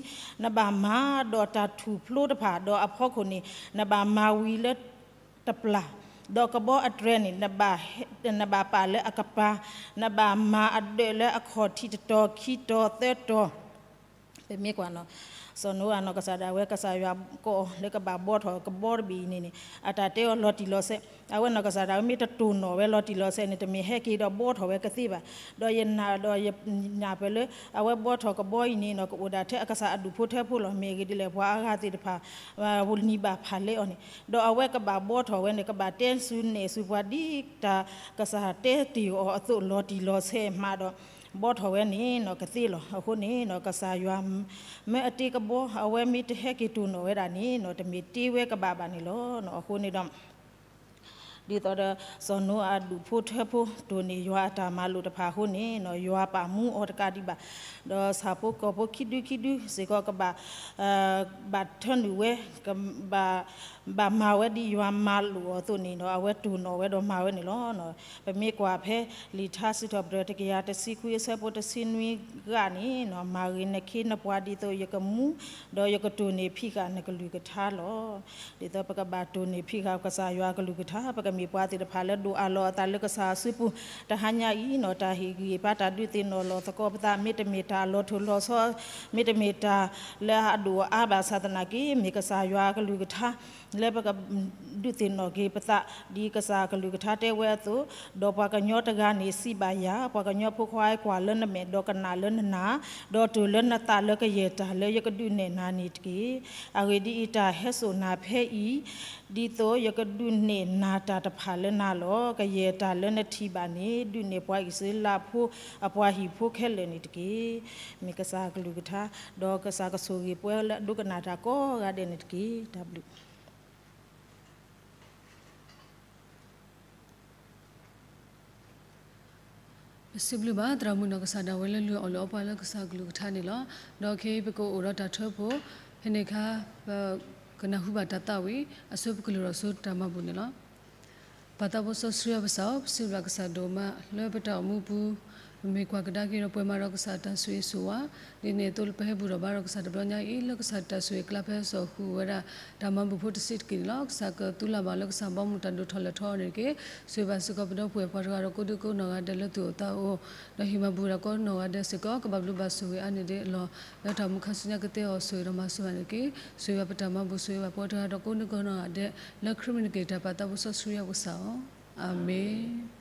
နဘၣ်မၤဒီးတၢ်ထူၣ်ဖျိတဖၣ် ဒီးအဖီခိၣ်န့ၣ် နဘၣ်မၤဝံၤလၢတပျၢ်, ဒီးကဘီအတြဲၤန့ၣ် နဘၣ်ပာ်လၢအကပၤ, နဘၣ်မၤအဒၢးလၢအခီၣ်ထံးတတီၤ ခံတီၤ သၢတီၤ ပမ့ၢ်ကွၢ်နီၤ စီၤနိအၤနီၢ်ကစၢ်ဒၣ်ဝဲ ကစၢ်ယွၤကိးအီၤလၢကဘၣ်ဘှီထီၣ်ကဘီတဘ့ၣ်အံၤန့ၣ်န့ၣ် အတၢ်တဲအီၤလီၤတံၢ်လီၤဆဲး, အဝဲနီၢ်ကစၢ်ဒၣ်ဝဲမ့ၢ်တတိၢ်နီၣ်ဝဲလီၤတံၢ်လီၤဆဲးန့ၣ် တမ့ၢ်ဟဲက့ၤဒီးဘှီထီၣ်ဝဲကသ့ဘၣ်. ဒီးယနာ်ဒီးယနာ်ပၢၢ်လၢ အဝဲဘှီထီၣ်ကဘီအံၤန့ၣ်နီၤ ကအိၣ်ဒၣ်ထဲအကစၢ်အဒူၣ်ဖိထၢဖိလီၤ. မ့ၢ်ဂ့ၤဒ်လဲၣ် ပှၤအါဂၤသ့ၣ်တဖၣ် နံၤဘၣ်ဖးလဲအီၤန့ၣ် ဒီးအဝဲကဘၣ်ဘှီထီၣ်ဝဲန့ၣ် ကဘၣ်တဲဆူနဲၣ်ဆူပှၤဒ်တၢ်ကစၢ်တဲတ့ၢ်အီၤအသိး လီၤတံၢ်လီၤဆဲးမးဒီး ဘှီထီၣ်ဝဲန့ၣ်နီၤ ကသ့လီၤ. အဃိန့ၣ်နီၤ ကစၢ်ယွၤ မၢအတ့ကဘီ အဝဲမ့ၢ်တဟဲက့ၤတိၢ်နီၣ်ဝဲဒၣ်န့ၣ်နီၤ တမ့ၢ်တ့ဝဲကဘၣ်ဘၣ်န့ၣ်လီၤ. အဃိန့ၣ်ဒီး ဒ်သိးဒီး စီၤနိအၤအဒူၣ်ဖိထၢဖိ တိၢ်န့ၢ်ယွၤအတၢ်မၤလိာ်တဖၣ်အဃိန့ၣ် ယွၤပာ်မူအီၤတကးဒံးဘၣ်, ဒီးဆၣ်ဖိကီၢ်ဖိခံဒုခံဒုစ့ၢ်ကီးကဘၣ် ဘၣ်ထၢနုာ်ဝဲ ဘၣ်မၤဝဲဒ်ယွၤမၤလိာ်အီၤအသိးန့ၣ်ဒီး အဝဲတိၢ်နီၣ်ဝဲဒီးမၤဝဲန့ၣ်လီၤ. ပမ့ၢ်ကွၢ်ဖဲလံာ်ထါစံးထီၣ်ပတြၢၤ တကယၤတဆံခွံအဆၢဖိတဆံနွံဂၤန့ၣ် မၤဂ့ၤနခ့နပှၤဒ်သိးယကမူ ဒီးယကတိၢ်န့ၢ်ဖံးဃာ်နကလုၢ်ကထါလီၤ. ဒ်သိးပကဘၣ်တိၢ်န့ၢ်ဖံးဃာ်ကစၢ်ယွၤအကလုၢ်ကထါ ပကမ့ၢ်ပှၤသ့ၣ်တဖၣ်လၢဒိးအးလီၤအသးလၢကစၢ်အစုပူၤ တဟါညါအံၤန့ၣ် တၢ်ဟ့ၣ်ဂံၢ်ဟ့ၣ်ဘါတၢ်ဒုးသ့ၣ်နီၣ်လီၤသကိးပသး မ့တမ့ၢ်တၢ်အလီၤထိၣ်လီၤဆီ မ့တမ့ၢ်တၢ်လၢအဒိၣ်အါဘၣ်ဆၣ်သနာ်က့ မ့ၢ်ကစၢ်ယွၤအကလုၢ်ကထါ လၢပကဒုးသ့ၣ်နီၣ်က့ၤပသး ဒ်ကစၢ်အကလုၢ်ကထါတဲဝဲအသိး, ဒီးပှၤကညီတဂၤန့ၣ်စံးဘၣ်ယၤ, ပှၤကညီဖိခွါဧၢ, ကွၢ်လၢနမဲာ်ဒီးကနၣ်လၢနနၢ်, ဒီးတိၢ်လၢနသးလၢကယဲၢ်တၢ်လၢယကဒုးနဲၣ်နၤန့ၣ်တက့ၢ်. အဂ့ၢ်ဒ်အံၤ, တၢ်ဟဲစိာ်နၤဖဲအံၤ ဒ်သိးယကဒုးနဲၣ်နၤတၢ်တဖၣ်လၢနၤလီၤ. ကယဲၢ်တၢ်လၢနထံၣ်ဘၣ်န့ၣ် ဒုးနဲၣ်ပှၤအံၣ်စရ့လးဖိအပှၤဟံၣ်ဖိခဲလၢာ်န့ၣ်တက့ၢ်. မ့ၢ်ကစၢ်အကလုၢ်ကထါ, ဒီးကစၢ်ကဆိၣ်ဂ့ၤပှၤလၢအဒိကနၣ်တၢ်ကိးဂၤဒဲးန့ၣ်တက့ၢ်. တၢ်ဘျုး ပစံးဘျုးဘၣ် သရၣ်မုၣ်နီၢ်ကစၢ်ဒၣ်ဝဲလၢလုၢ်အီၣ်လုၢ်အီပှၤလၢကစၢ်ကလုၢ်ကထါန့ၣ်လီၤ. ဒီးခဲအံၤပကအိၣ်ဒီးတၢ်ထၢဖှိၣ်, ဖဲန့ၣ်အခါ ပကနၢ်ဟူဘၣ်တၢ်သးဝံၣ် အဆိပကလုၢ်ဒီးဆိတၢ်မၤဘူၣ်န့ၣ်လီၤ. ပၢ်သးဘိစီဆှံယွၤပကစၢ်ဧၢ, ပစံးဘျုးကစၢ်ဒိၣ်မးလၢပတၢ်အိၣ်မူပူၤ ပမ့ၢ်ကွၢ်ကဒါက့ၤဒီးပှဲၤမးဒီးကစၢ်တၢ်ဆိၣ်ဂ့ၤဆိၣ်ဝါ, ဒ်န့ၣ်အသိးလၢပဟဲဘူၣ်ထီၣ်ဘါထီၣ်ဒီးကစၢ်တဘျီညါအံၤ လၢကစၢ်တၢ်ဆိၣ်ဂ့ၤကျါဖဲစီၤဃုာ်ဝဲဒၣ် တၢ်မၤဘူၣ်ဖိတဆံးတက့ၢ်န့ၣ်လီၤ. ကစၢ်ကသူလၢ်ဘၣ်လၢကစၢ်ဘီမုၢ်တၢ်ဒိၣ်ထီၣ်လဲၢ်ထီၣ်န့ၣ်တက့ၢ်. ဆိၣ်ဂ့ၤဘၣ်စ့ၢ်ကီးပဒီပုၢ်ဝဲၢ်ပှၤတဂၤဒီးကိးဒံကိးနီၢ်ဂၤဒဲးလၢသူၣ်အိၣ်သးအိၣ်, ဒီးဟ့ၣ်မၤဘူၣ်ဒီးကိးနီၢ်ဂၤဒဲးစ့ၢ်ကီး ကဘၣ်ဘျုးဘၣ်ဆိၣ်ဂ့ၤအါန့ၢ်ဒံးအလီၢ်, လၢတၢ်မူခါဆူညါကသ့အီၤဆိၣ်ဂ့ၤဒီးမၤစၢၤဘၣ်န့ၣ်တက့ၢ်. ဆိၣ်ဂ့ၤဘၣ်ပတၢ်မၤဘူၣ် ဆိၣ်ဂ့ၤဘၣ်ပှၤတဂၤဒီးကိးဒံကိးနီၢ်ဂၤဒဲး လၢခရံာ်မုၢ်နက့ၤတၢ်ပၢ်သးဘိစီဆှံယွၤပကစၢ်ဧၢ, အၤမ့ၣ်.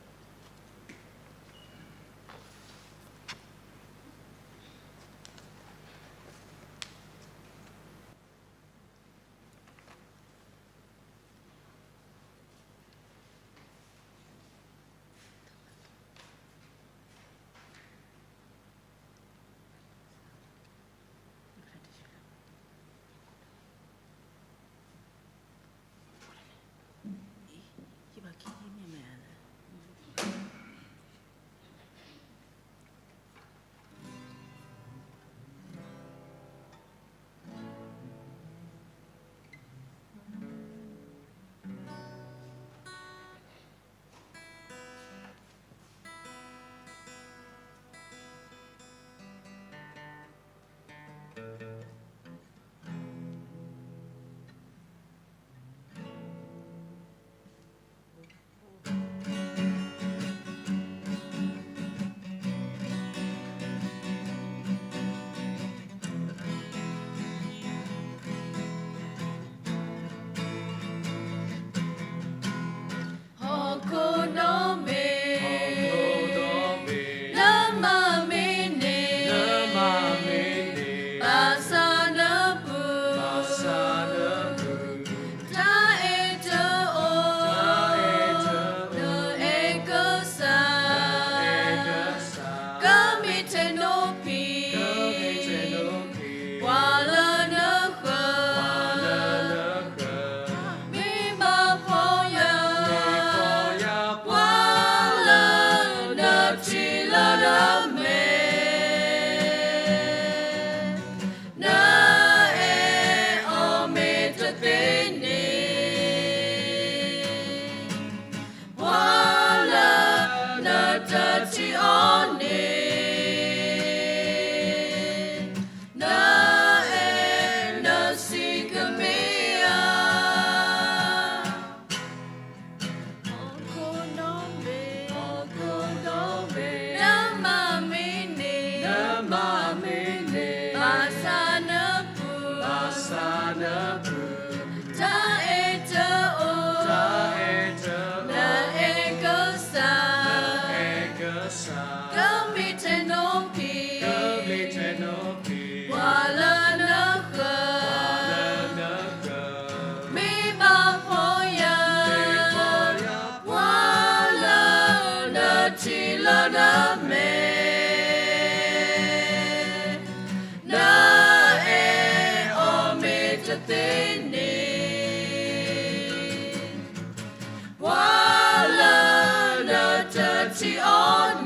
ထံအီၤ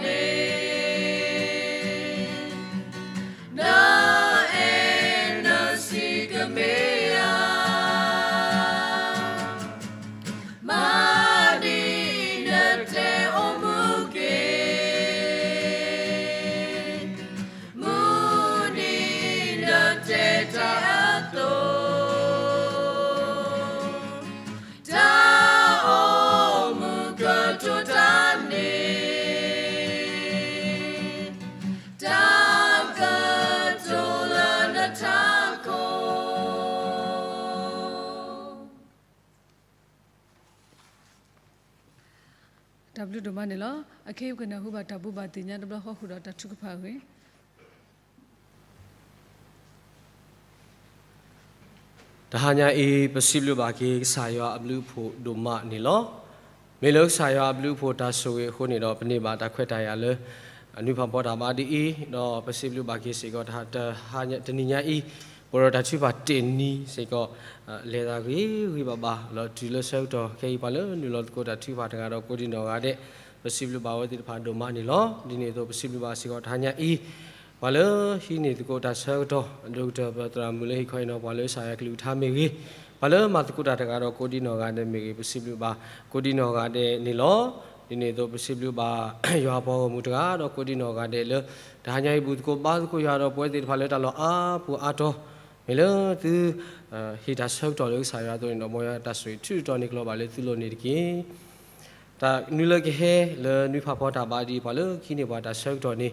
န့ၣ်, နအဲၣ်နစံးကမ့ၢ်ဧါ, မၤဒ်နတဲအိၣ်မူက့ၤ, မုၢ်နံၤနတဲတၢ်အသိး, တၢ်အိၣ်မူကတိၤတၢ်န့ၣ်, တၢ်ကတိၤလၢနထးခိၣ် တၢ်ဘျုးဒိၣ်မးန့ၣ်လီၤ. အခဲအံၤပကနၢ်ဟူဘၣ်တၢ်ဘိးဘၣ်သ့ၣ်ညါတဘျီဃီဃုာ်ဒီးတၢ်ထုကဖၣ်အဂ့ၢ် တဟါညါအံၤ ပစံးဘျုးဘၣ်က့ၤကစၢ်ယွၤအဘျုးအဖှိၣ်ဒိၣ်မးန့ၣ်လီၤ. မ့ၢ်လၢကစၢ်ယွၤအဘျုးအဖှိၣ်တၢ်ဆိၣ်ဂ့ၤအဃိန့ၣ်ဒီး ပန့ၢ်ဘၣ်တၢ်ခွဲးတၢ်ယာ်လၢ အနွံဖးဖီတၢ်ဘါဒ်အံၤ, ဒီးပစံးဘျုးဘၣ်က့ၤစ့ၢ်ကီး တဟါညါ တနံၤညါအံၤ ပအိၣ်ဒီးတၢ်ထုကဖၣ်တ့ၢ်နံၤစ့ၢ်ကီး လဲၤသးဂ့ၤဂ့ၤဘၣ်ဘၣ် ဒီးတုၤလၢဆၢကတီၢ်ခဲအံၤ ပှၤလၢနုာ်လီၤသကိးတၢ်ထုကဖၣ်တဂၤဒီးကိးဒံနီၢ်ဂၤဒဲး ပစံးဘျုးဘၣ်ဝဲသ့ၣ်တဖၣ်ဒိၣ်မးန့ၣ်လီၤ. ဒ်န့ၣ်အသိး ပစံးဘျုးဘၣ်စ့ၢ်ကီးတဟါညါအံၤ ပှၤလၢဟံးန့ၢ်သကိးတၢ်ဆၢကတီၢ် ဒိၣ်ကတၢၢ်ပသရၣ်မုၣ်လၢဟ့ၣ်ခီဟ့ၣ်နီၤပှၤလၢကစၢ်ယွၤကလုၢ်ကထါမ့ၢ်ဂ့ၤ, ပှၤလၢမၤသကိးတၢ်တဂၤဒီးကိးဒံနီၢ်ဂၤဒဲးမ့ၢ်ဂ့ၤ, ပစံးဘျုးဘၣ်ကိးဒံနီၢ်ဂၤဒဲးန့ၣ်လီၤ. ဒ်န့ၣ်အသိး ပစံးဘျုးဘၣ် ယွၤအပှၤဂီၢ်မုၢ်တဂၤဒီးကိးဒံနီၢ်ဂၤဒဲးလၢ တဟါညါအံၤ ဘူၣ်သကိးဘါသကိးယွၤဒီးပဝဲသ့ၣ်တဖၣ်လၢတၢ်လီၢ်အါပူၤအါတီၤ, မ့ၢ်လၢသု ဟ့ၣ်တၢ်ဆၢကတီၢ်လၢကစၢ်ယွၤအသိးန့ၣ်ဒီး မ်ယွၤတၢ်ဆိၣ်ဂ့ၤထုးထီၣ်န့ၢ်ကျိၤဘၣ်လၢသုလိၤန့ၣ်တက့ၢ်. တၢ်နွံလၢကဟဲလၢနွံဖးဖီတၢ်ဘါဒ်အံၤ ပှၤလၢကဟံးန့ၢ်ပှၤတၢ်ဆၢကတီၢ်န့ၣ် က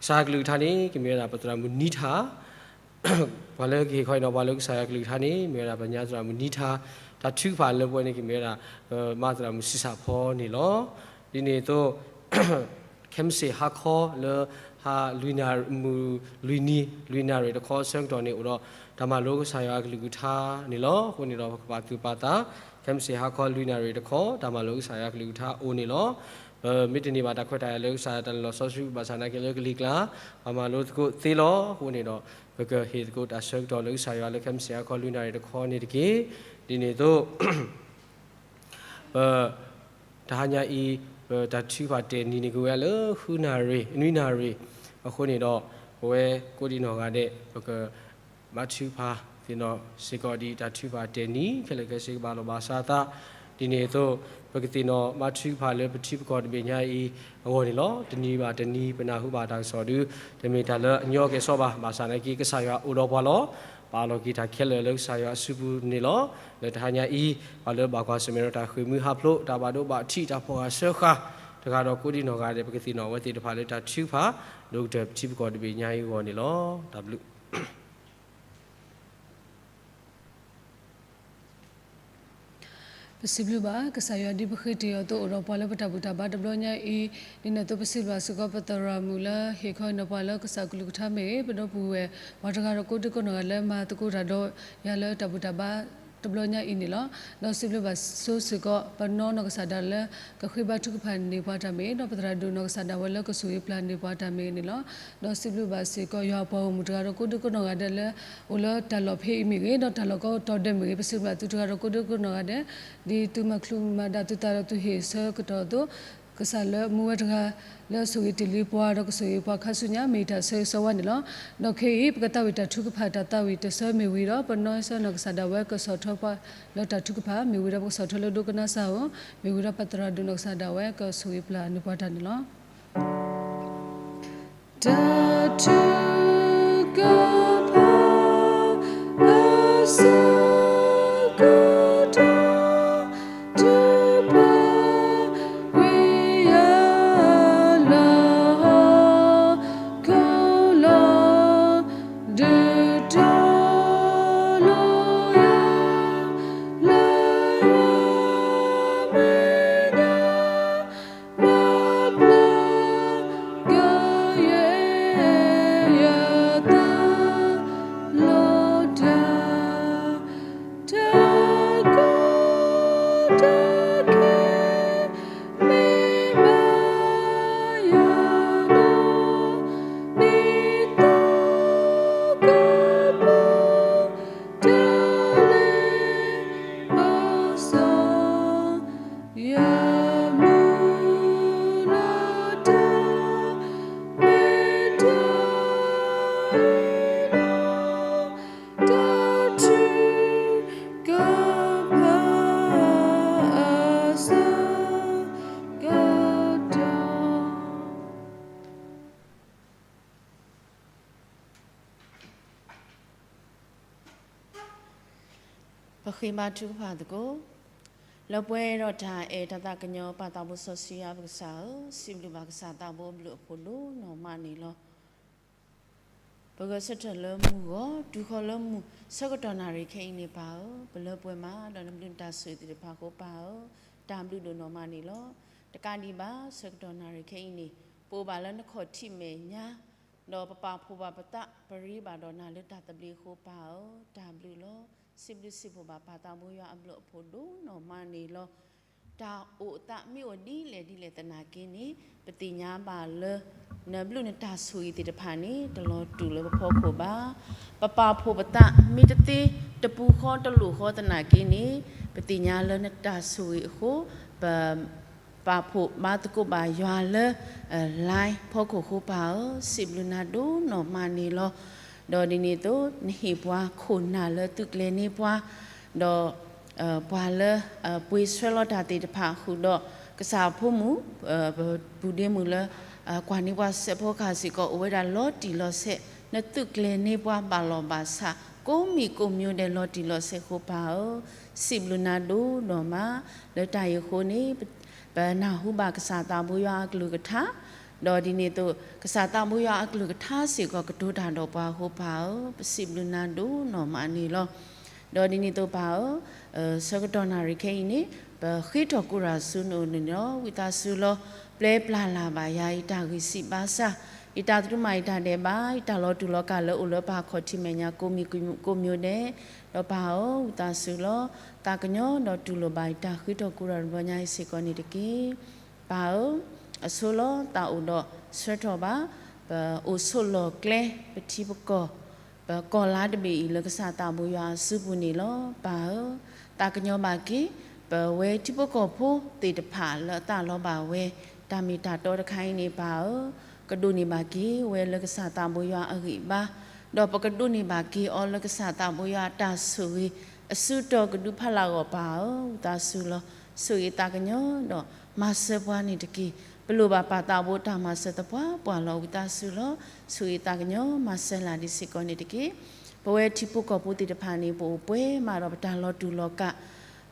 စၢ်ယွၤကလုၢ်ကထါန့ၣ် ကမ့ၢ်ဝဲဒၣ်ပသရၣ်မုၣ်နံထါ ပှၤလၢကဟ့ၣ်ခီဟ့ၣ်နီၤပှၤလၢကစၢ်ယွၤကလုၢ်ကထါန့ၣ် မ့ၢ်ဝဲဒၣ်ပညါသရၣ်မုၣ်နံထါ, တၢ်ထုကဖၣ်လၢပဝဲန့ၣ် ကမ့ၢ်ဝဲဒၣ် ပမါသရၣ်မုၣ်ဆံးစၢ်ဖီန့ၣ်လီၤ. ဒ်န့ၣ်အသိး ခဲမုၢ်ဆ့ၣ်ဟါခီလၢ ဟါလွံၢ်နၣ်ရံၣ် မုၢ်လွံၢ်နံၤ လွံၢ်နၣ်ရံၣ်တခီအဆၢကတီၢ်န့ၣ် အိၣ်ဒီးတၢ်မၤလိကစၢ်ယွၤကလုၢ်ကထါန့ၣ်လီၤ. အဃိန့ၣ်ဒီး ပကပာ်သူၣ်ပာ်သး ခဲမုၢ်ဆ့ၣ်ဟါခီလွံၢ်နၣ်ရံၣ်တခီ တၢ်မၤလိကစၢ်ယွၤကလုၢ်ကထါအိၣ်န့ၣ်လီၤ. ပမ့ၢ်တန့ၢ်ဘၣ်တၢ်ခွဲးတၢ်ယာ်လၢကစၢ်ယွၤတၢ်လၢလီၤစီဆှံ ဘၣ်ဆၣ်သနာ်က့လၢကလံၤကျါ ပမၤလိသကိးသ့လီၤ. အဃိန့ၣ်ဒီး ပကဟ့ၣ်သကိးတၢ်ဆၢကတီၢ်လၢကစၢ်ယွၤလၢခဲမုၢ်ဆ့ၣ်ဟါခီလွံၢ်နၣ်ရံၣ်တခီန့ၣ်တက့ၢ်. ဒ်န့ၣ်အသိး ပ တဟါညါအံၤ ပတၢ်ထုကဖၣ်တ့ၢ်နံၤန့ၣ် ကဝဲလၢဃုနၣ်ရံၣ် နွံနၣ်ရံၣ်, အဃိန့ၣ်ဒီး ပဝဲကိးဒံနီၢ်ဂၤဒဲး ပကဘါထုကဖၣ်သ့ၣ်နီၣ်စ့ၢ်ကီးဒ်တၢ်ထုကဖၣ်တ့ၢ်နံၤ ခဲလၢာ်ခဲဆ့ကဘၣ်လီၤဘၣ်စးသး, ဒ်န့ၣ်အသိး ပကသ့ၣ်နီၣ်ဘါထုကဖၣ်လၢပထံပကီၢ်တဘ့ၣ်ညါအံၤအဂီၢ်န့ၣ်လီၤ. တနံၤဘၣ်တနံၤ ပနၢ်ဟူဘၣ်တၢ်ကစီၣ်ဒု တမ့ၢ်တၢ်လၢအညီကဲၤဆီဘၣ်, ဘၣ်ဆၣ်သနာ်က့ ကစၢ်ယွၤအိၣ်ဒီးပှၤလီၤ. ပအးလီၤက့ၤတၢ်ခဲလၢာ်လၢကစၢ်ယွၤအစုပူၤန့ၣ်လီၤ. လၢတဟါညါအံၤ ပှၤလၢဘၣ်ကွၢ်ဆၢၣ်မဲာ်ဒီးတၢ်ဃ့ၢ်မှံဟးဖျိး တၢ်ဘၣ်ဒိဘၣ်ထံး တၢ်ဖီၣ်ဃာ်ဆၢဃာ် တဂၤဒီးကိးဒံနီၢ်ဂၤဒဲး ပကသ့ၣ်နီၣ်အဝဲသ့ၣ်တဖၣ်လၢတၢ်ထုကဖၣ် ဒိၣ်ကတၢၢ်ပထံပကီၢ်တဘ့ၣ်ညါအံၤအဂီၢ်န့ၣ်လီၤ. တၢ်ဘျုး ပစံးဘျုးဘၣ် ကစၢ်ယွၤဒ်ပဃ့တ့ၢ်အီၤအသိး အိၣ်ဒီးပှၤလၢပတၢ်ဘူၣ်တၢ်ဘါတဘျီညါအံၤ, ဒ်န့ၣ်အသိးပစံးဘျုးဘၣ်စ့ၢ်ကီးပသရၣ်မုၣ်လၢဟ့ၣ်ခီဟ့ၣ်နီၤပှၤလၢကစၢ်ကလုၢ်ကထါမ့ၢ်ဂ့ၤ, ပဒီပုၢ်ဝဲၢ် ပှၤတဂၤဒီးကိးဒံကိးနီၢ်ဂၤလၢမၤသကိးတၢ်ဒီးယၤလၢတၢ်ဘူၣ်တၢ်ဘါတဘျီညါအံၤန့ၣ်လီၤ. ဒီးစံးဘျုးဘၣ်ဆိစ့ၢ်ကီး ပနီၢ်နီၢ်ကစၢ်ဒၣ်လၢ ကဃ့ဘါထုကဖၣ်န့ၢ်ပှၤတၢ်မ့ၢ်ဂ့ၤ, ဒီးပသရၣ်ဒိၣ်နီၢ်ကစၢ်ဒၣ်ဝဲလၢကဆိၣ်ဂ့ၤပျၢ်န့ၢ်ပှၤတၢ်မ့ၢ်ဂ့ၤန့ၣ်လီၤ. ဒီးစံးဘျုးဘၣ်စ့ၢ်ကီး ယွၤအပှၤဂီၢ်မုၢ်တဂၤဒီးကိးဒံကိးနီၢ်ဂၤဒဲးလၢ အိၣ်လၢတၢ်လီၢ်ဖဲအံၤမ့ၢ်ဂ့ၤ, ဒီးတၢ်လီၢ်ကိးတီၤဒဲးမ့ၢ်ဂ့ၤ, ပစံးဘျုးဘၣ်သုတဂၤဒီးကိးဒံကိးနီၢ်ဂၤဒဲး, ဒ်သုမၤချုးမၤဒၣ်သုသးဒီးသုဟ့ၣ်ဆၢကတီၢ်အသိး, ကစၢ်လၢမူဝဲတဂၤ လၢဆိၣ်ဂ့ၤတ့ၢ်လံပှၤဒီးကဆိၣ်ဂ့ၤပှၤခါဆူညါ မ့ၢ်တၢ်ဆၢဂ့ၤဆၢဝါန့ၣ်လီၤ. ဒီးခဲအံၤ ပကသးဝံၣ်တၢ်ထုကဖၣ်တၢ်သးဝံၣ်တဆၢမ့ၢ်ဝံၤဒီး ပနီၢ်စၢ်နီၢ်ကစၢ်ဒၣ်ဝဲကဆီၣ်ထွဲပှၤလၢတၢ်ထုကဖၣ်, မ့ၢ်ဝံၤဒီးပကဆီၣ်ထွဲလၢဒိကနၣ်စၢ်ဧိၤ, မ့ၢ်ဝံၤဒီးပသရၣ်ဒိၣ်နီၢ်ကစၢ်ဒၣ်ဝဲကဆိၣ်ဂ့ၤပျၢ်န့ၢ်ပှၤတၢ်န့ၣ်လီၤ. တၢ်ထုကဖၣ် အဆၢကတီၢ် ထုကဖၣ် ဝံယၤလၢ ဟီၣ်ခိၣ်လီၤ ဒုးတီၤလီၤယၤ လၢယွၤမဲာ်ညါ ပျၢ်ပျၢ်ကယဲၢ် ပဃ့ဘါထုကဖၣ်သကိး. လၢပှဲၤဒီးတၢ်အဲၣ်တၢ်သးကညီၤပၢ်သးဘိစီဆှံယွၤပကစၢ်ဧၢ, စံးဘျုးဘၣ်ကစၢ်သးဘိအဘျုးအဖှိၣ်ဒိၣ်နီၢ်မးန့ၣ်လီၤ. ပဂဲၤဆၢထၢၣ်လၢမုၢ်ဂီၤ တုၤဃီၤလၢမုၢ်ဆၢကတီၢ်နၣ်ရံၣ်ခဲအံၤန့ၣ်ပၢ်ဧၢ, ပလၢပှဲၤမးဒီးနဘျုးနတၢ်ဆိၣ်ဂ့ၤသ့ၣ်တဖၣ်အဃိပၢ်ဧၢ, တၢ်ဘျုးဒိၣ်နီၢ်မးန့ၣ်လီၤ. တကးဒံးဘၣ် ဆၢကတီၢ်နၣ်ရံၣ်ခဲအံၤန့ၣ် ပအိၣ်ဘၣ်လၢနခီၣ်ထံးမဲာ်ညါ ဒီးပပာ်ဖှိၣ်ဘၣ်ပသး ပရ့ဘၣ်ဒီးနၤလၢတၢ်သဘျ့အဃိပၢ်ဧၢ, တၢ်ဘျုးလီၤ. စံးဘျုးစံးဖှိၣ်ဘၣ်ပၢ်သးဘိယွၤအဘျုးအဖှိၣ်ဒိၣ်နီၢ်မးန့ၣ်လီၤ. တၢ်အိၣ်သးမ့ၢ်အိၣ်ဒ်လဲၣ်ဒ်လဲၣ်သနာ်က့န့ၣ် ပသ့ၣ်ညါဘၣ်လၢ နဘျုးနတၢ်ဆိၣ်ဂ့ၤသ့ၣ်တဖၣ်န့ၣ် တလီၤတူာ်လၢပဖီခိၣ်ဘၣ်. ပပာ်ဖှိၣ်ပသးမ့ၢ်တသ့ တပူၤဃီတလိာ်ဃီသနာ်က့န့ၣ် ပသ့ၣ်ညါလၢနတၢ်ဆိၣ်ဂ့ၤအဃိ ပ ပာ်ဖှိၣ်ဘါသကိးဘၣ်ယွၤလၢ line ဖီခိၣ်အဃိပၢ်ဧၢ, စံးဘျုးနၤဒိၣ်နီၢ်မးန့ၣ်လီၤ. ဒီးဒ်န့ၣ်အသိး နဟ့ၣ်ပှၤခိၣ်နၢ်လၢသုးကျဲၤန့ၢ်ပှၤ, ဒီး ပှၤလၢ ပှ့ၤဆှၢလီၤတၢ်သ့ၣ်တဖၣ်ဃုာ်ဒီး ကစၢ်အဖိမုၣ် ပပူၤဒ့မုၣ်လၢ ကွၢ်န့ၢ်ပှၤစဲးဖီကဟၣ်စ့ၢ်ကီး အိၣ်ဝဲဒၣ်လီၤတံၢ်လီၤဆဲး, နသုးကျဲၤန့ၢ်ပှၤဘၣ်လီၢ်ဘၣ်ဆၣ် ကိးမံၤကိးမံၤဒဲးလီၤတံၢ်လီၤဆဲးအဃိပၢ်ဧၢ, စံးဘျုးနၤဒိၣ်နီၢ်မး. လၢတၢ်အံၤအဃိန့ၣ် ပနၢ်ဟူဘၣ်ကစၢ်သးဘိယွၤအကလုၢ်ကထါ, ဒီးဒ်န့ၣ်အသိး ကစၢ်သးဘိယွၤအကလုၢ်ကထါစ့ၢ်ကီးကတိၤတၢ်ဒီးပှၤအဃိပၢ်ဧၢ, ပစံးဘျုးနၤဒိၣ်နီၢ်မးန့ၣ်လီၤ. ဒီးဒ်န့ၣ်အသိးပၢ်ဧၢ, ဆၢကတီၢ်နၣ်ရံၣ်ခဲအံၤန့ၣ် ပဃ့ထီၣ်ကိရၢ်ဆူနအိၣ်န့ၣ်လီၤ. ဝံသးစူၤလီၤ ပျဲပျၢ်လၢ်ဘၣ်ယၤအံၤတၢ်ဂံၢ်စၢ်ဘါစၢ်, ယတၢ်သရူးမၤယတၢ်ဒဲးဘး, ယတၢ်လီၤတူာ်လီၤကာ်လၢအိၣ်လၢပှၤခီၣ်ထံးမဲာ်ညါကိးမံၤကိးမံၤဒဲး, ဒီးပၢ်ဧၢ, ဝံသးစူၤလီၤ သးကညီၤဒီးတူၢ်လိာ်ဘၣ်ယတၢ်ဃ့ထီၣ်ကိရၢ်တဘျီညါအံၤစ့ၢ်ကီးန့ၣ်တက့ၢ်. ပၢ်ဧၢ, အဆိလီၤ သးအိၣ်ဒီးဆၢထီၣ်ဘၣ်, ပအိၣ်ဆိးလီၢ်ကျဲ ပထံပကီၢ် ပကီၢ်လါတဘ့ၣ်အံၤလၢကစၢ်သးဘိယွၤအစုပူၤန့ၣ်လီၤ. ပၢ်ဧၢ, သးကညီၤဘၣ်က့ၤ ပဝဲထံဖိကီၢ်ဖိသ့ၣ်တဖၣ်လၢအသးလီၤဘၣ်ဝဲ တၢ်မ့ၢ်တၢ်တီတခါအံၤန့ၣ် ပၢ်ဧၢ, ကဒိးန့ၢ်ဘၣ်က့ၤဝဲလၢကစၢ်သးဘိယွၤအဂံၢ်အဘါ, ဒီးပကဒိးန့ၢ်ဘၣ်က့ၤအီၤလၢကစၢ်သးဘိယွၤအတၢ်ဆိၣ်ဂ့ၤ အစုတီၤကဒုဖးလၢ်အဂီၢ်ပၢ်ဧၢ, ဝံသးစူၤလီၤ ဆိၣ်ဂ့ၤသးကညီၤဒီးမၤစၢၤပှၤန့ၣ်တက့ၢ်. ပလိၣ်ဘၣ်ပၢ်သးဘိတၢ်မၤစၢၤသပှၢ်ပှၢ်လီၤ. ဝံသးစူၤလီၤ ဆိၣ်ဂ့ၤသးကညီၤမၤစၢၤလၢ်ဒ်စ့ၢ်ကီးန့ၣ်တက့ၢ်. ပဝဲထံဖိကီၢ်ဖိသ့ၣ်တဖၣ်န့ၣ် ပအိၣ်ပှဲၤမးဒီးပတၢ်လီၤတူာ်လီၤကာ်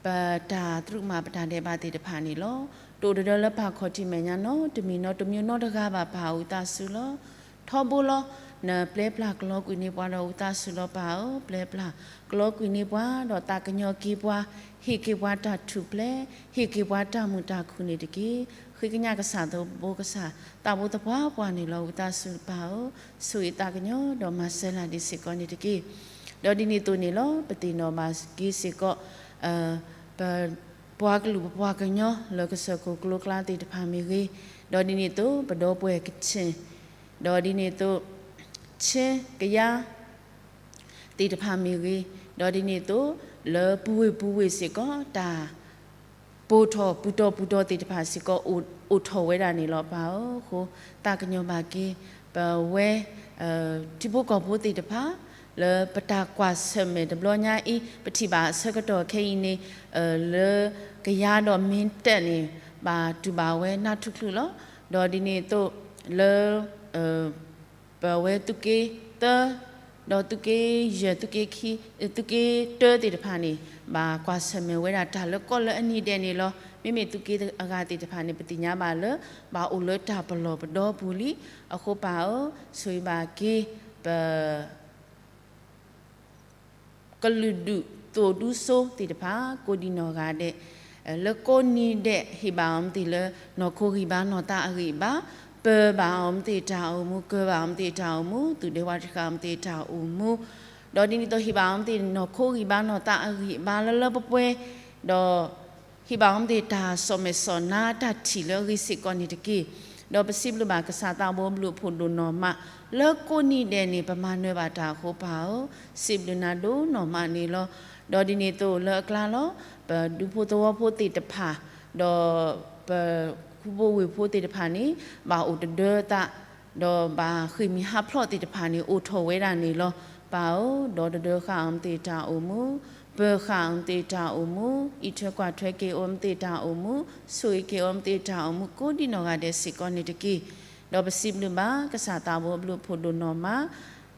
ပတၢ်သရူးမၤပတၢ်ဒဲးဘးသ့ၣ်တဖၣ်န့ၣ်လီၤ. တအိၣ်တဒၢလၢပှၤခီၣ်ထံးမဲာ်ညါနီတမံၤနီတမံၤနီတဂၤဘၣ်ပၢ်ဧၢ, ဝံသးစူၤလီၤ ထီဘိလီၤ နပျဲပျၢ်ကလီကွံာ်န့ၢ်ပှၤဒီး ဝံသးစူၤလီၤပၢ်ဧၢ, ပျဲပျၢ်ကလီကွံာ်န့ၢ်ပှၤ ဒီးသးကညီၤက့ၤပှၤ, ဟ့ၣ်က့ၤပှၤတၢ်ထူၣ်ဖျဲး, ဟ့ၣ်က့ၤပှၤတၢ်မုာ်တၢ်ခုၣ်န့ၣ်တက့ၢ်. ဃ့ကညးကစၢ်သဘိကစၢ်သးဘိသပှၢ်ပှၢ်န့ၣ်လီၤ. ဝံသးစူၤပၢ်ဧၢ, ဆိၣ်ဂ့ၤသးကညီၤဒီးမၤစၢၤလၢ်ဒ်စ့ၢ်ကီးန့ၣ်တက့ၢ်. ဒီးဒ်န့ၣ်အသိးန့ၣ်လီၤ ပသ့ၣ်နီၣ်ဘၣ်က့ၤစ့ၢ်ကီး ပ ပှၤကလုာ်ပပှၤကညီလၢကစၢၢ်ခိၣ်ကျိကျါသ့ၣ်တဖၣ်မ့ၢ်ဂ့ၤ, ဒီးဒ်န့ၣ်အသိး ပဒီပုၢ်ဝဲၢ်ကချ့ၣ်, ဒီးဒ်န့ၣ်အသိး ချ့ၣ်ကယါသ့ၣ်တဖၣ်မ့ၢ်ဂ့ၤ, ဒီးဒ်န့ၣ်အသိး လၢပူၤဝ့ၢ်ပူၤဝ့ၢ်စ့ၢ်ကီး တၢ်ပိာ်ထီၣ်ပူၤတီၤပူၤတီၤသ့ၣ်တဖၣ်စ့ၢ်ကီး အိၣ်ထီၣ်ဝဲဒၣ်န့ၣ်လီၤပၢ်ဧၢ. အဃိ သးကညီၤဘၣ်က့ၤ ပဝဲ ထံဖိကီၢ်ဖိသ့ၣ်တဖၣ် လၢပတၢ်ကွၢ်ဆၢၣ်မဲာ်တဘျီညါအံၤ ပထံၣ်ဘၣ်အဆၢကတီၢ်ခဲအံၤန့ၣ် လၢကယါဒီးမ့ၢ်တဲးန့ၣ် ဘၣ်တူၢ်ဘၣ်ဝဲနၢ်ထူၣ်ချုးလီၤ. ဒီးဒ်န့ၣ်အသိး လၢ ပဝဲသုးက့သၢ ဒီးသုးက့ယဲၢ် သုးက့ခံ သုးက့တၢသ့ၣ်တဖၣ်န့ၣ် ဘၣ်ကွၢ်ဆၢၣ်မဲာ်ဝဲဒၣ်တၢ်လၢကီၢ်လၢအနံၤဒဲးန့ၣ်လီၤ. မ့မ့ၢ်သုးက့အဂၤသ့ၣ်တဖၣ်န့ၣ် ပသ့ၣ်ညါဘၣ်လၢ ဘၣ်အိၣ်လၢတၢ်ပလီၢ်ပဒီပူၤလံ. အဃိပၢ်ဧၢ, ဆိၣ်ဂ့ၤဘၣ်က့ၤ ပ ကလုာ်ဒူၣ်သိၣ်ဒူၣ်စိသ့ၣ်တဖၣ် ကိးဒံနီၢ်ဂၤဒဲး, လၢကိးနံၤဒဲး ဟ့ၣ်ဘၣ်အီၤမ့ၢ်သ့ၣ်လၢ နီၢ်ခိဂံၢ်ဘါနီၢ်သးအဂံၢ်အဘါ, ပၢဘၣ်အီၤမ့ၢ်သ့ၣ်တၢ်အိၣ်မူ, ကၢဘၣ်အီၤမ့ၢ်သ့ၣ်တၢ်အိၣ်မူ, သူၣ်ဒဲဝၣ်တဃာ်အီၤမ့ၢ်သ့ၣ်တၢ်အိၣ်မူ, ဒီးဒ်န့ၣ်အသိး ဟ့ၣ်ဘၣ်အီၤမ့ၢ်သ့ၣ်နီၢ်ခိဂံၢ်ဘါနီၢ်သးအဂံၢ်အဘါလၢလၢပှဲၤပှဲၤ, ဒီး ဟ့ၣ်ဘၣ်အီၤမ့ၢ်သ့ၣ်တၢ်စီၣ်မဲာ်စီၣ်နါတၢ်ထံၣ်လၢအဂ့ၤစ့ၢ်ကီးန့ၣ်တက့ၢ်. ဒီးပစံးဘျုးဘၣ်ကစၢ်သးဘိအဘျုးအဖှိၣ်ဒိၣ်နီၢ်မး, လၢကိးနံၤဒဲးန့ၣ် ပမၤနၢၤဘၣ်တၢ်အဃိပၢ်ဧၢ, စံးဘျုးနၤဒိၣ်နီၢ်မးန့ၣ်လီၤ. ဒီးဒ်န့ၣ်အသိးလၢအကျါလီၤ, ပဒူဖိသဝီဖိသ့ၣ်တဖၣ်, ဒီးပခူဖိဝ့ၢ်ဖိသ့ၣ်တဖၣ်န့ၣ် ဘၣ်အိၣ်တဒၢသး ဒီးဘၣ်ဃ့ၢ်မှံဟးဖျိးသ့ၣ်တဖၣ်န့ၣ် အိၣ်ထီၣ်ဝဲဒၣ်န့ၣ်လီၤ. ပၢ်ဧၢ, ဒီတဒၢဃာ်အီၤမ့ၢ်သ့ၣ်တၢ်အိၣ်မူ, ပၢဃာ်အီၤမ့ၢ်သ့ၣ်တၢ်အိၣ်မူ, အံးထွဲကွၢ်ထွဲက့ၤအီၤမ့ၢ်သ့ၣ်တၢ်အိၣ်မူ, ဆိၣ်ဂ့ၤက့ၤအီၤမ့ၢ်သ့ၣ်တၢ်အိၣ်မူ ကိးဒံနီၢ်ဂၤဒဲးစ့ၢ်ကီးန့ၣ်တက့ၢ်. ဒီးပစံးဘျုးဘၣ်ကစၢ်သးဘိအဘျုးအဖှိၣ်ဒိၣ်နီၢ်မး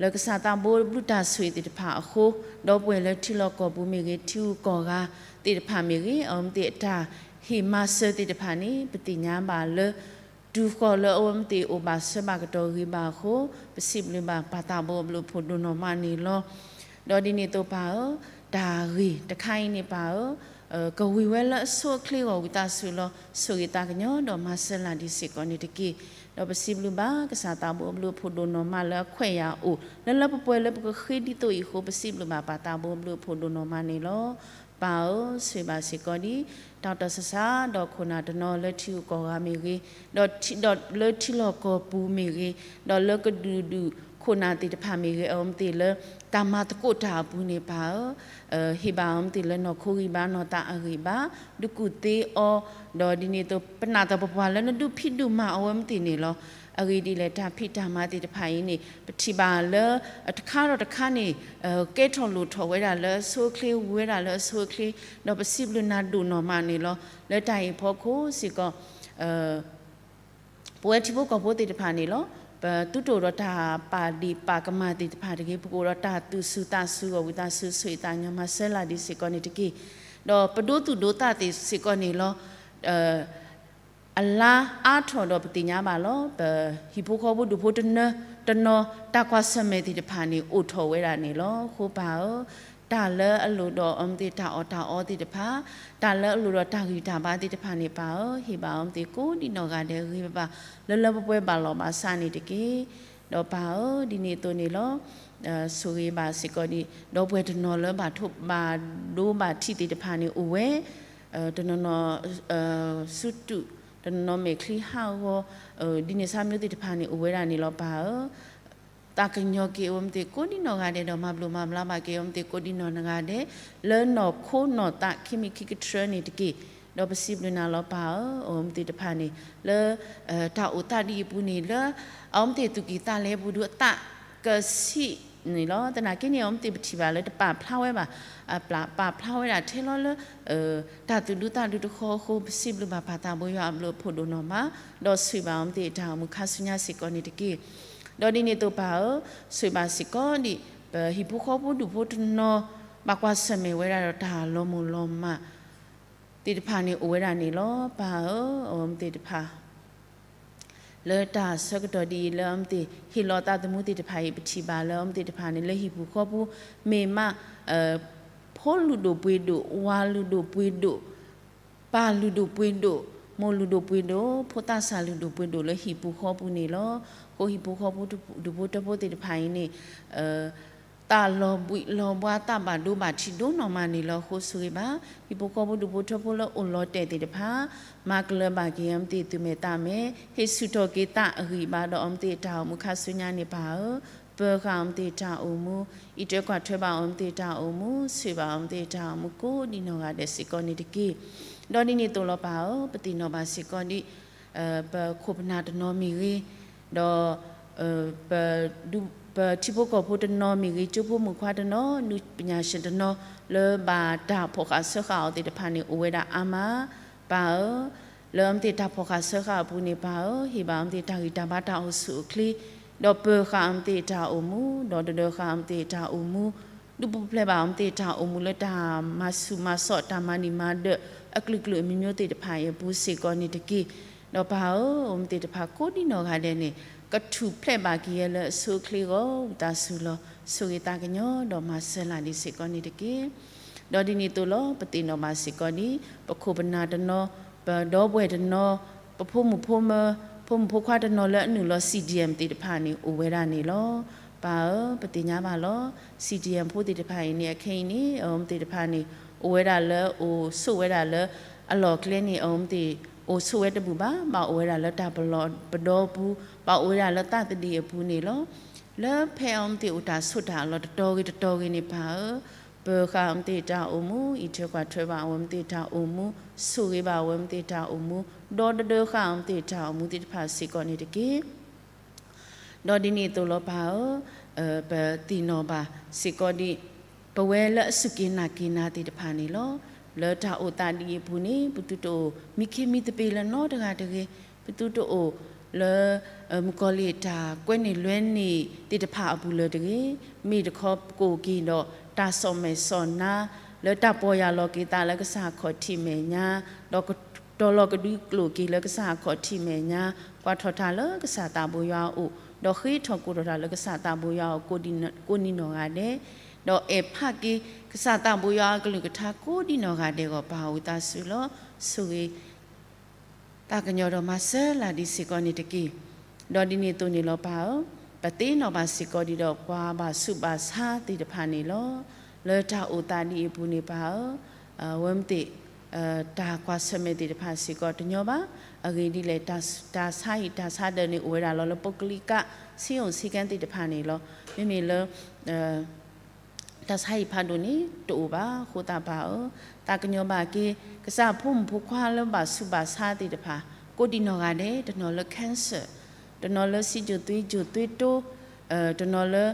လၢကစၢ်သးဘိဘျုးတၢ်ဆိၣ်ဂ့ၤသ့ၣ်တဖၣ်အဃိ, ဒီပုၢ်ဝဲၢ်လၢထံလီၢ်ကီၢ်ပူၤမ့ၢ်ဂ့ၤ, ထံဂုၤကီၢ်ဂၤသ့ၣ်တဖၣ်မ့ၢ်ဂ့ၤ, အဝဲသ့ၣ်အတၢ်ဟ့ၣ်မၤစၢၤသ့ၣ်တဖၣ်န့ၣ် ပသ့ၣ်ညါဘၣ်လၢ တုၤဃီၤလၢအဝဲသ့ၣ်အိၣ်ဘၣ်ဆၢဘၣ်ကတီၢ်ဂ့ၤဘၣ်အဃိ, ပစံးဘျုးဘၣ်ပၢ်သးဘိအဘျုးအဖှိၣ်ဒိၣ်နီၢ်မးန့ၣ်လီၤ. ဒီးဒ်န့ၣ်အသိးပၢ်ဧၢ, တၢ်ဂ့ၢ်တခါအံၤန့ၣ်ပၢ်ဧၢ, ကဝံၤဝဲလၢအဆိအချ့အဂီၢ်ဝံသးစူၤလီၤ. ဆိၣ်ဂ့ၤသးကညီၤဒီးမၤစၢၤလၢ်ဒံးစ့ၢ်ကီးန့ၣ်တက့ၢ်. ဒီးပစံးဘျုးဘၣ်ကစၢ်သးဘိအဘျုးအဖှိၣ်ဒိၣ်နီၢ်မးလၢအခွဲးယာ်အိၣ် လၢလၢပှဲၤပှဲၤလၢပကဃ့ဒ်သိးအံၤအဃိ, ပစံးဘျုးဘၣ်ပၢ်သးဘိအဘျုးအဖှိၣ်ဒိၣ်နီၢ်မးန့ၣ်လီၤ. ပၢ်ဧၢ, ဆိၣ်ဂ့ၤဘၣ်စ့ၢ်ကီးဒံး တၢ်အိၣ်တၢ်ဆးဆး ဒီးခိၣ်နၢ်တနီၤလၢထံဂုၤကီၢ်ဂၤမ့ၢ်ဂ့ၤ, ဒီးထံ, ဒီးလၢထံလီၢ်ကီၢ်ပူၤမ့ၢ်ဂ့ၤ, ဒီးလၢကဒုၣ်ဒုၣ်ခိၣ်နၢ်သ့ၣ်တဖၣ်မ့ၢ်ဂ့ၤ, အဝဲသ့ၣ်လၢတၢ်မၤသကိးတၢ်အပူၤန့ၣ်ပၢ်ဧၢ, ဟ့ၣ်ဘၣ်အဝဲသ့ၣ်လၢနီၢ်ခိဂံၢ်ဘါနီၢ်သးအဂံၢ်ဘါ, ဒုးကူၣ်သ့အီၤ, ဒီးဒ်န့ၣ်အသိး ပနာ်သပှၢ်ပှၢ်လၢနဒုးဖံးဒုးမၤအဝဲသ့ၣ်န့ၣ်လီၤ. အဂ့ၢ်ဒ်လဲၣ် တၢ်ဖံးတၢ်မၤသ့ၣ်တဖၣ်အံၤန့ၣ် ပထံၣ်ဘၣ်လၢ တခါဒီးတခါန့ၣ် ကဲထီၣ်လိၣ်ထီၣ်ဝဲဒၣ်လၢအဆိအချ့, ဝံၤဝဲဒၣ်လၢအဆိအချ့, ဒီးပစံးဘျုးနၤဒိၣ်နီၢ်မးန့ၣ်လီၤ. လၢတၢ်အံၤအဖီခိၣ်စ့ၢ်ကီး ပဝဲထံဖိကီၢ်ဖိသ့ၣ်တဖၣ်န့ၣ်လီၤ. ပသုတအိၣ်ဒီးတၢ်ပာ်ဒ့ၣ်ပာ်ကမၣ်သ့ၣ်တဖၣ်တဂ့ၤ, ပကအိၣ်ဒီးတၢ်သူၣ်စူၤသးစူၤအဂီၢ်ဝံသးစူၤဆိၣ်ဂ့ၤသးကညီၤမၤစၢၤလၢ်ဒံးစ့ၢ်ကီးန့ၣ်တက့ၢ်. ဒီးပဒိသူၣ်ဒိသးသ့ၣ်စ့ၢ်ကီးန့ၣ်လီၤ. အလါအါထီၣ်ဒီးပသ့ၣ်ညါဘၣ်လီၤ. ပဟံၣ်ဖိဃီဖိဒူၣ်ဖိတနီၤ တၢ်ကွၢ်ဆၢၣ်မဲာ်သ့ၣ်တဖၣ်န့ၣ် အိၣ်ထီၣ်ဝဲဒၣ်န့ၣ်လီၤ. အဃိပၢ်ဧၢ, တၢ်လၢအလိၣ်ဒီးအဝဲသ့ၣ်တၢ်အီၣ်တၢ်အီသ့ၣ်တဖၣ်, တၢ်လၢအလိၣ်ဒီးတၢ်ဂံၢ်တၢ်ဘါသ့ၣ်တဖၣ်န့ၣ်ပၢ်ဧၢ, ဟ့ၣ်ဘၣ်အဝဲသ့ၣ်ကိးဒံနီၢ်ဂၤဒဲးဂ့ၤဘၣ်ဘၣ် လၢလၢပှဲၤပှဲၤဘၣ်လီၤဘၣ်စးန့ၣ်တက့ၢ်. ဒီးပၢ်ဧၢ, ဒ်န့ၣ်အသိးန့ၣ်လီၤ. ဆိၣ်ဂ့ၤဘၣ်စ့ၢ်ကီးဒံး ဒီပုၢ်ဝဲၢ်တနီၤလၢဘၣ်ထိၣ် ဘၣ်ဒိဘၣ်ထံးသ့ၣ်တဖၣ်န့ၣ်အိၣ်ဝဲ, တနီၤနီၤ ဆူတူၣ်, တနီၤနီၤမဲာ်ချံဟးဂီၤ, ဒ်န့ၣ်ဆၢမံၤသ့ၣ်တဖၣ်န့ၣ်အိၣ်ဝဲဒၣ်န့ၣ်လီၤပၢ်ဧၢ. သးကညီၤက့ၤအဝဲသ့ၣ်ကိးဒံနီၢ်ဂၤဒဲး ဒီးမၤဘျိးမၤဘျါဘၣ်က့ၤအဝဲသ့ၣ်ကိးဒံနီၢ်ဂၤဒဲး လၢနီၢ်ခိနီၢ်သးခံမံၤခံကတြၢန့ၣ်တက့ၢ်. ဒီးပစံးဘျုးနၤလီၤပၢ်ဧၢ, အဝဲသ့ၣ်တဖၣ်န့ၣ် လၢ တၢ်အိၣ်သးဒ်အံၤအပူၤန့ၣ် လၢအဝဲသ့ၣ်သူၣ်ကံၢ်သးလဲပူၤဒီးအသးကဆံးန့ၣ်လီၤ. သနာ်က့န့ၣ် အဝဲသ့ၣ်ပထံၣ်ဘၣ်လၢတပာ်ဖျါဝဲဘၣ်, အပာ်ဖျါဝဲဒၣ်ထဲလီၤလၢ တၢ်သူၣ်ဒူသးဒူတခီအဃိ ပစံးဘျုးဘၣ်ပၢ်သးဘိယွၤအဘျုးအဖှိၣ်ဒိၣ်နီၢ်မး, ဒီးဆိၣ်ဂ့ၤဘၣ်အဝဲသ့ၣ်အတၢ်အိၣ်မူခါဆူညါစ့ၢ်ကီးန့ၣ်တက့ၢ်. ဒီးဒ်န့ၣ်အသိးပၢ်ဧၢ, ဆိၣ်ဂ့ၤဘၣ်စ့ၢ်ကီးဒံး ပဟံၣ်ဖိဃီဖိဒူၣ်ဖိတနီၤ ဘၣ်ကွၢ်ဆၢၣ်မဲာ်ဝဲဒၣ်ဒီးတၢ်လီၤမိၢ်လီၤမၢ်သ့ၣ်တဖၣ်န့ၣ်အိၣ်ဝဲဒၣ်န့ၣ်လီၤ. ပၢ်ဧၢ, အဝဲသ့ၣ်တဖၣ် လၢတၢ်ဆၢကတီၢ်ဒ်အံၤ လၢအဝဲသ့ၣ်ဟ့ၣ်လီၤသးသမူသ့ၣ်တဖၣ်အံၤ ပထံၣ်ဘၣ်လၢအဝဲသ့ၣ်တဖၣ်န့ၣ် လၢဟံၣ်ပူၤဃီပူၤ မ့ၢ်မး ဖိလုၢ်ဒိၣ်ပှ့ၤဒိၣ်, ဝၤလုၢ်ဒိၣ်ပှ့ၤဒိၣ်, ပၢ်လုၢ်ဒိၣ်ပှ့ၤဒိၣ်, မိၢ်လုၢ်ဒိၣ်ပှ့ၤဒိၣ်, ဖိသးစၢ်လုၢ်ဒိၣ်ပှ့ၤဒိၣ်လၢဟံၣ်ပူၤဃီပူၤန့ၣ်လီၤ. အဃိဟံၣ်ပူၤဃီပူၤဒူၣ်ဖိထၢဖိသ့ၣ်တဖၣ်အံၤန့ၣ် သးလီၤဘှံးလီၤဘှါ သးဘၣ်ဒိဘၣ်ထံးဒိၣ်နီၢ်မးန့ၣ်လီၤ. အဃိဆိၣ်ဂ့ၤဘၣ် ဟံၣ်ပူၤဃီပူၤဒူၣ်ဖိထၢဖိလၢအိၣ်လီၤတဲာ်သ့ၣ်တဖၣ် မၤကလၢၤဘၣ်က့ၤအဝဲသ့ၣ်သူၣ်မဲာ်သးမဲာ်, ဟ့ၣ်ဆူၣ်ထီၣ်က့ၤသးအဂံၢ်ဘါဒီးအဝဲသ့ၣ်တၢ်အိၣ်မူခါဆူညါန့ၣ်ပၢ်ဧၢ, ပၢၤဃာ်အဝဲသ့ၣ်တၢ်အိၣ်မူ, အံးထွဲကွၢ်ထွဲဘၣ်အဝဲသ့ၣ်တၢ်အိၣ်မူ, ဆိၣ်ဂ့ၤဘၣ်အဝဲသ့ၣ်တၢ်အိၣ်မူကိးဒံနီၢ်ဂၤဒဲးစ့ၢ်ကီးန့ၣ်တက့ၢ်. ဒီးဒ်န့ၣ်အသိးလီၤပၢ်ဧၢ, ပသ့ၣ်နီၣ်ဘၣ်စ့ၢ်ကီးဒ် ပခိၣ်ပနၢ်တနီၤမ့ၢ်ဂ့ၤ, ဒီး ပထံဖိကီၢ်ဖိတနီၤမ့ၢ်ဂ့ၤ, ကၠိဖိမုၣ်ခွါတနီၤ, နုပညာရှင်တနီၤ, လၢဘၣ်တၢ်ဖီၣ်ဃာ်စၢဃာ်အီၤသ့ၣ်တဖၣ်န့ၣ် အိၣ်ဝဲဒၣ်အါမး, ပၢ်ဧၢ, လၢအဝဲသ့ၣ်တၢ်ဖီၣ်ဃာ်စၢဃာ်အပူၤန့ၣ် ပၢ်ဧၢ, ဟ့ၣ်ဘၣ်အဝဲသ့ၣ်တၢ်ဂံၢ်တၢ်ဘါတၢ်အိၣ်ဆူၣ်အိၣ်ချ့, ဒီးပၢၤဃာ်အဝဲသ့ၣ်တၢ်အိၣ်မူ, ဒီးဒၢဒၢဃာ်အဝဲသ့ၣ်တၢ်အိၣ်မူ, ဒုးပူၤဖျဲးဘၣ်အဝဲသ့ၣ်တၢ်အိၣ်မူလၢတၢ်မၤဆူၣ်မၤစီၣ်တၢ်မၤနံၤမၤဒၢး အကလုာ်ကလုာ်အမံၤမံၤသ့ၣ်တဖၣ်အံၤအပူၤစ့ၢ်ကီးန့ၣ်တက့ၢ်. ဒီးပၢ်ဧၢ, အဝဲသ့ၣ်တဖၣ်ကိးဒံနီၢ်ဂၤဒဲးန့ၣ် ကထူၣ်ဖျဲးဘၣ်က့ၤယဲလၢအဆိအချ့အဂီၢ်ဝံသးစူၤလီၤ. ဆိၣ်ဂ့ၤသးကညီၤဒီးမၤစၢၤလၢ်ဒံးစ့ၢ်ကီးန့ၣ်တက့ၢ်. ဒီးဒ်န့ၣ်အသိးလီၤ ပသ့ၣ်နီၣ်ဘၣ်စ့ၢ်ကီးဒ် ပခိၣ်ပနၢ်တနီၤ, ပဒီပုၢ်ဝဲၢ်တနီၤ, ပဖိမုၣ်ဖိမၢ, ဖိမုၣ်ဖိခွါတနီၤလၢအနုာ်လီၤ CDM သ့ၣ်တဖၣ်န့ၣ် အိၣ်ဝဲဒၣ်န့ၣ်လီၤ. ပၢ်ဧၢ, ပသ့ၣ်ညါဘၣ်လီၤ. CDM ဖိသ့ၣ်တဖၣ်အံၤန့ၣ် အခဲအံၤန့ၣ် အဝဲသ့ၣ်တဖၣ်န့ၣ် အိၣ်ဝဲဒၣ်လၢ အိၣ်ဆိးဝဲဒၣ်လၢ အလီၢ်ကျဲန့ၣ် အဝဲသ့ၣ် အိၣ်ဆိးဝဲတဘူၣ်ဘၣ်, ဘၣ်အိၣ်ဝဲဒၣ်လၢတၢ်ပလီၢ်ပဒီပူၤ, ဘၣ်အိၣ်ဝဲဒၣ်လၢသးသဒံးအပူၤန့ၣ်လီၤ. လၢဖဲအဝဲသ့ၣ်အိၣ်တၢ်ဆိးတၢ်အလီၢ်တတီၤဂ့ၤတတီၤဂ့ၤန့ၣ် ပၢ်ဧၢ, ပၢၤဃာ်အဝဲသ့ၣ်တၢ်အိၣ်မူ, အံးထွဲကွၢ်ထွဲဘၣ်အဝဲသ့ၣ်တၢ်အိၣ်မူ, ဆိၣ်ဂ့ၤဘၣ်အဝဲသ့ၣ်တၢ်အိၣ်မူ, ဒီဒၢဒၢဃာ်အဝဲသ့ၣ်တၢ်အိၣ်မူသ့ၣ်တဖၣ်စ့ၢ်ကီးန့ၣ်တက့ၢ်. ဒီးဒ်န့ၣ်အသိးလီၤပၢ်ဧၢ, ပသ့ၣ်နီၣ်ဘၣ်စ့ၢ်ကီးဒ် ပဝဲလၢအစူၢ်က့ၤနာ်က့ၤနၤသ့ၣ်တဖၣ်န့ၣ်လီၤ. လၢတၢ်အိၣ်သးဒ်အံၤအပူၤန့ၣ် ပသုတအိၣ်မံခ့မံသပ့ၤလၢနီတဂၤတဂ့ၤ, ပသုတအိၣ် လၢ မုၣ်ကီၤလံၢ်တၢ်ကွဲန့ၢ်လွဲန့ၢ်သ့ၣ်တဖၣ်အပူၤလၢၤတဂ့ၤ, မ့ၢ်တခီပကိးက့ၤဒီး တၢ်စီၣ်မဲာ်စီၣ်နါ လၢတၢ်ပီၢ်ယၢ်လီၤက့ၤသးလၢကစၢ်ခီၣ်ထံးမဲာ်ညါ, ဒီးကတီၤလီၤကဒုကျိာ်က့ၤလၢကစၢ်ခီၣ်ထံးမဲာ်ညါ, ကွၢ်ထီၣ်တၢ်လၢကစၢ်သးဘိယွၤအအိၣ်, ဒီးဃ့ထီၣ်ကိးထီၣ်တၢ်လၢကစၢ်သးဘိယွၤအအိၣ် ကိးဒံနီၢ်ဂၤဒဲး, ဒီးအဲၣ်ဖးက့ၤ ကစၢ်သးဘိယွၤအကလုၢ်ကထါကိးဒံနီၢ်ဂၤဒဲးအဂီၢ် ပၢ်ဧၢ ဝံသးစူၤလီၤ. ဆိၣ်ဂ့ၤ သးကညီၤဒီးမၤစၢၤလၢ်ဒံးစ့ၢ်ကီးန့ၣ်တက့ၢ်. ဒီးဒ်န့ၣ်အသိးန့ၣ်လီၤပၢ်ဧၢ, ပသ့ၣ်နီၣ်ဘၣ်စ့ၢ်ကီးဒံးဒီးပှၤဘၣ်ဆူးဘၣ်ဆါသ့ၣ်တဖၣ်န့ၣ်လီၤ. လၢတၢ်အိၣ်သးဒ်အံၤအပူၤန့ၣ်ပၢ်ဧၢ, အဝဲမ့ၢ်သ့ၣ် တၢ်ကွၢ်ဆၢၣ်မဲာ်သ့ၣ်တဖၣ်စ့ၢ်ကီးတညီဘၣ်. အဂ့ၢ်ဒ်လဲၣ်, တၢ်ဆါဟံၣ်တၢ်ဆါဒၢးန့ၣ် အိၣ်ဝဲဒၣ်လီၤလၢ ပုဂ္ဂလိက ဆေးရုံဆေးခန်းသ့ၣ်တဖၣ်န့ၣ်လီၤ. မ့မ့ၢ်လၢ တၢ်ဆါဟံၣ်ဖးဒိၣ်န့ၣ် တအိၣ်ဘၣ်အဃိသတးပၢ်ဧၢ, သးကညီၤဘၣ်က့ၤ ကစၢ်ဖိမုၣ်ဖိခွါလၢဘၣ်ဆူးဘၣ်ဆါသ့ၣ်တဖၣ် ကိးဒံနီၢ်ဂၤဒဲး, တနီၤလၢ cancer, တနီၤလၢ ဆီးချိုသွေး ချိုသွေးတိုး, တနီၤလၢ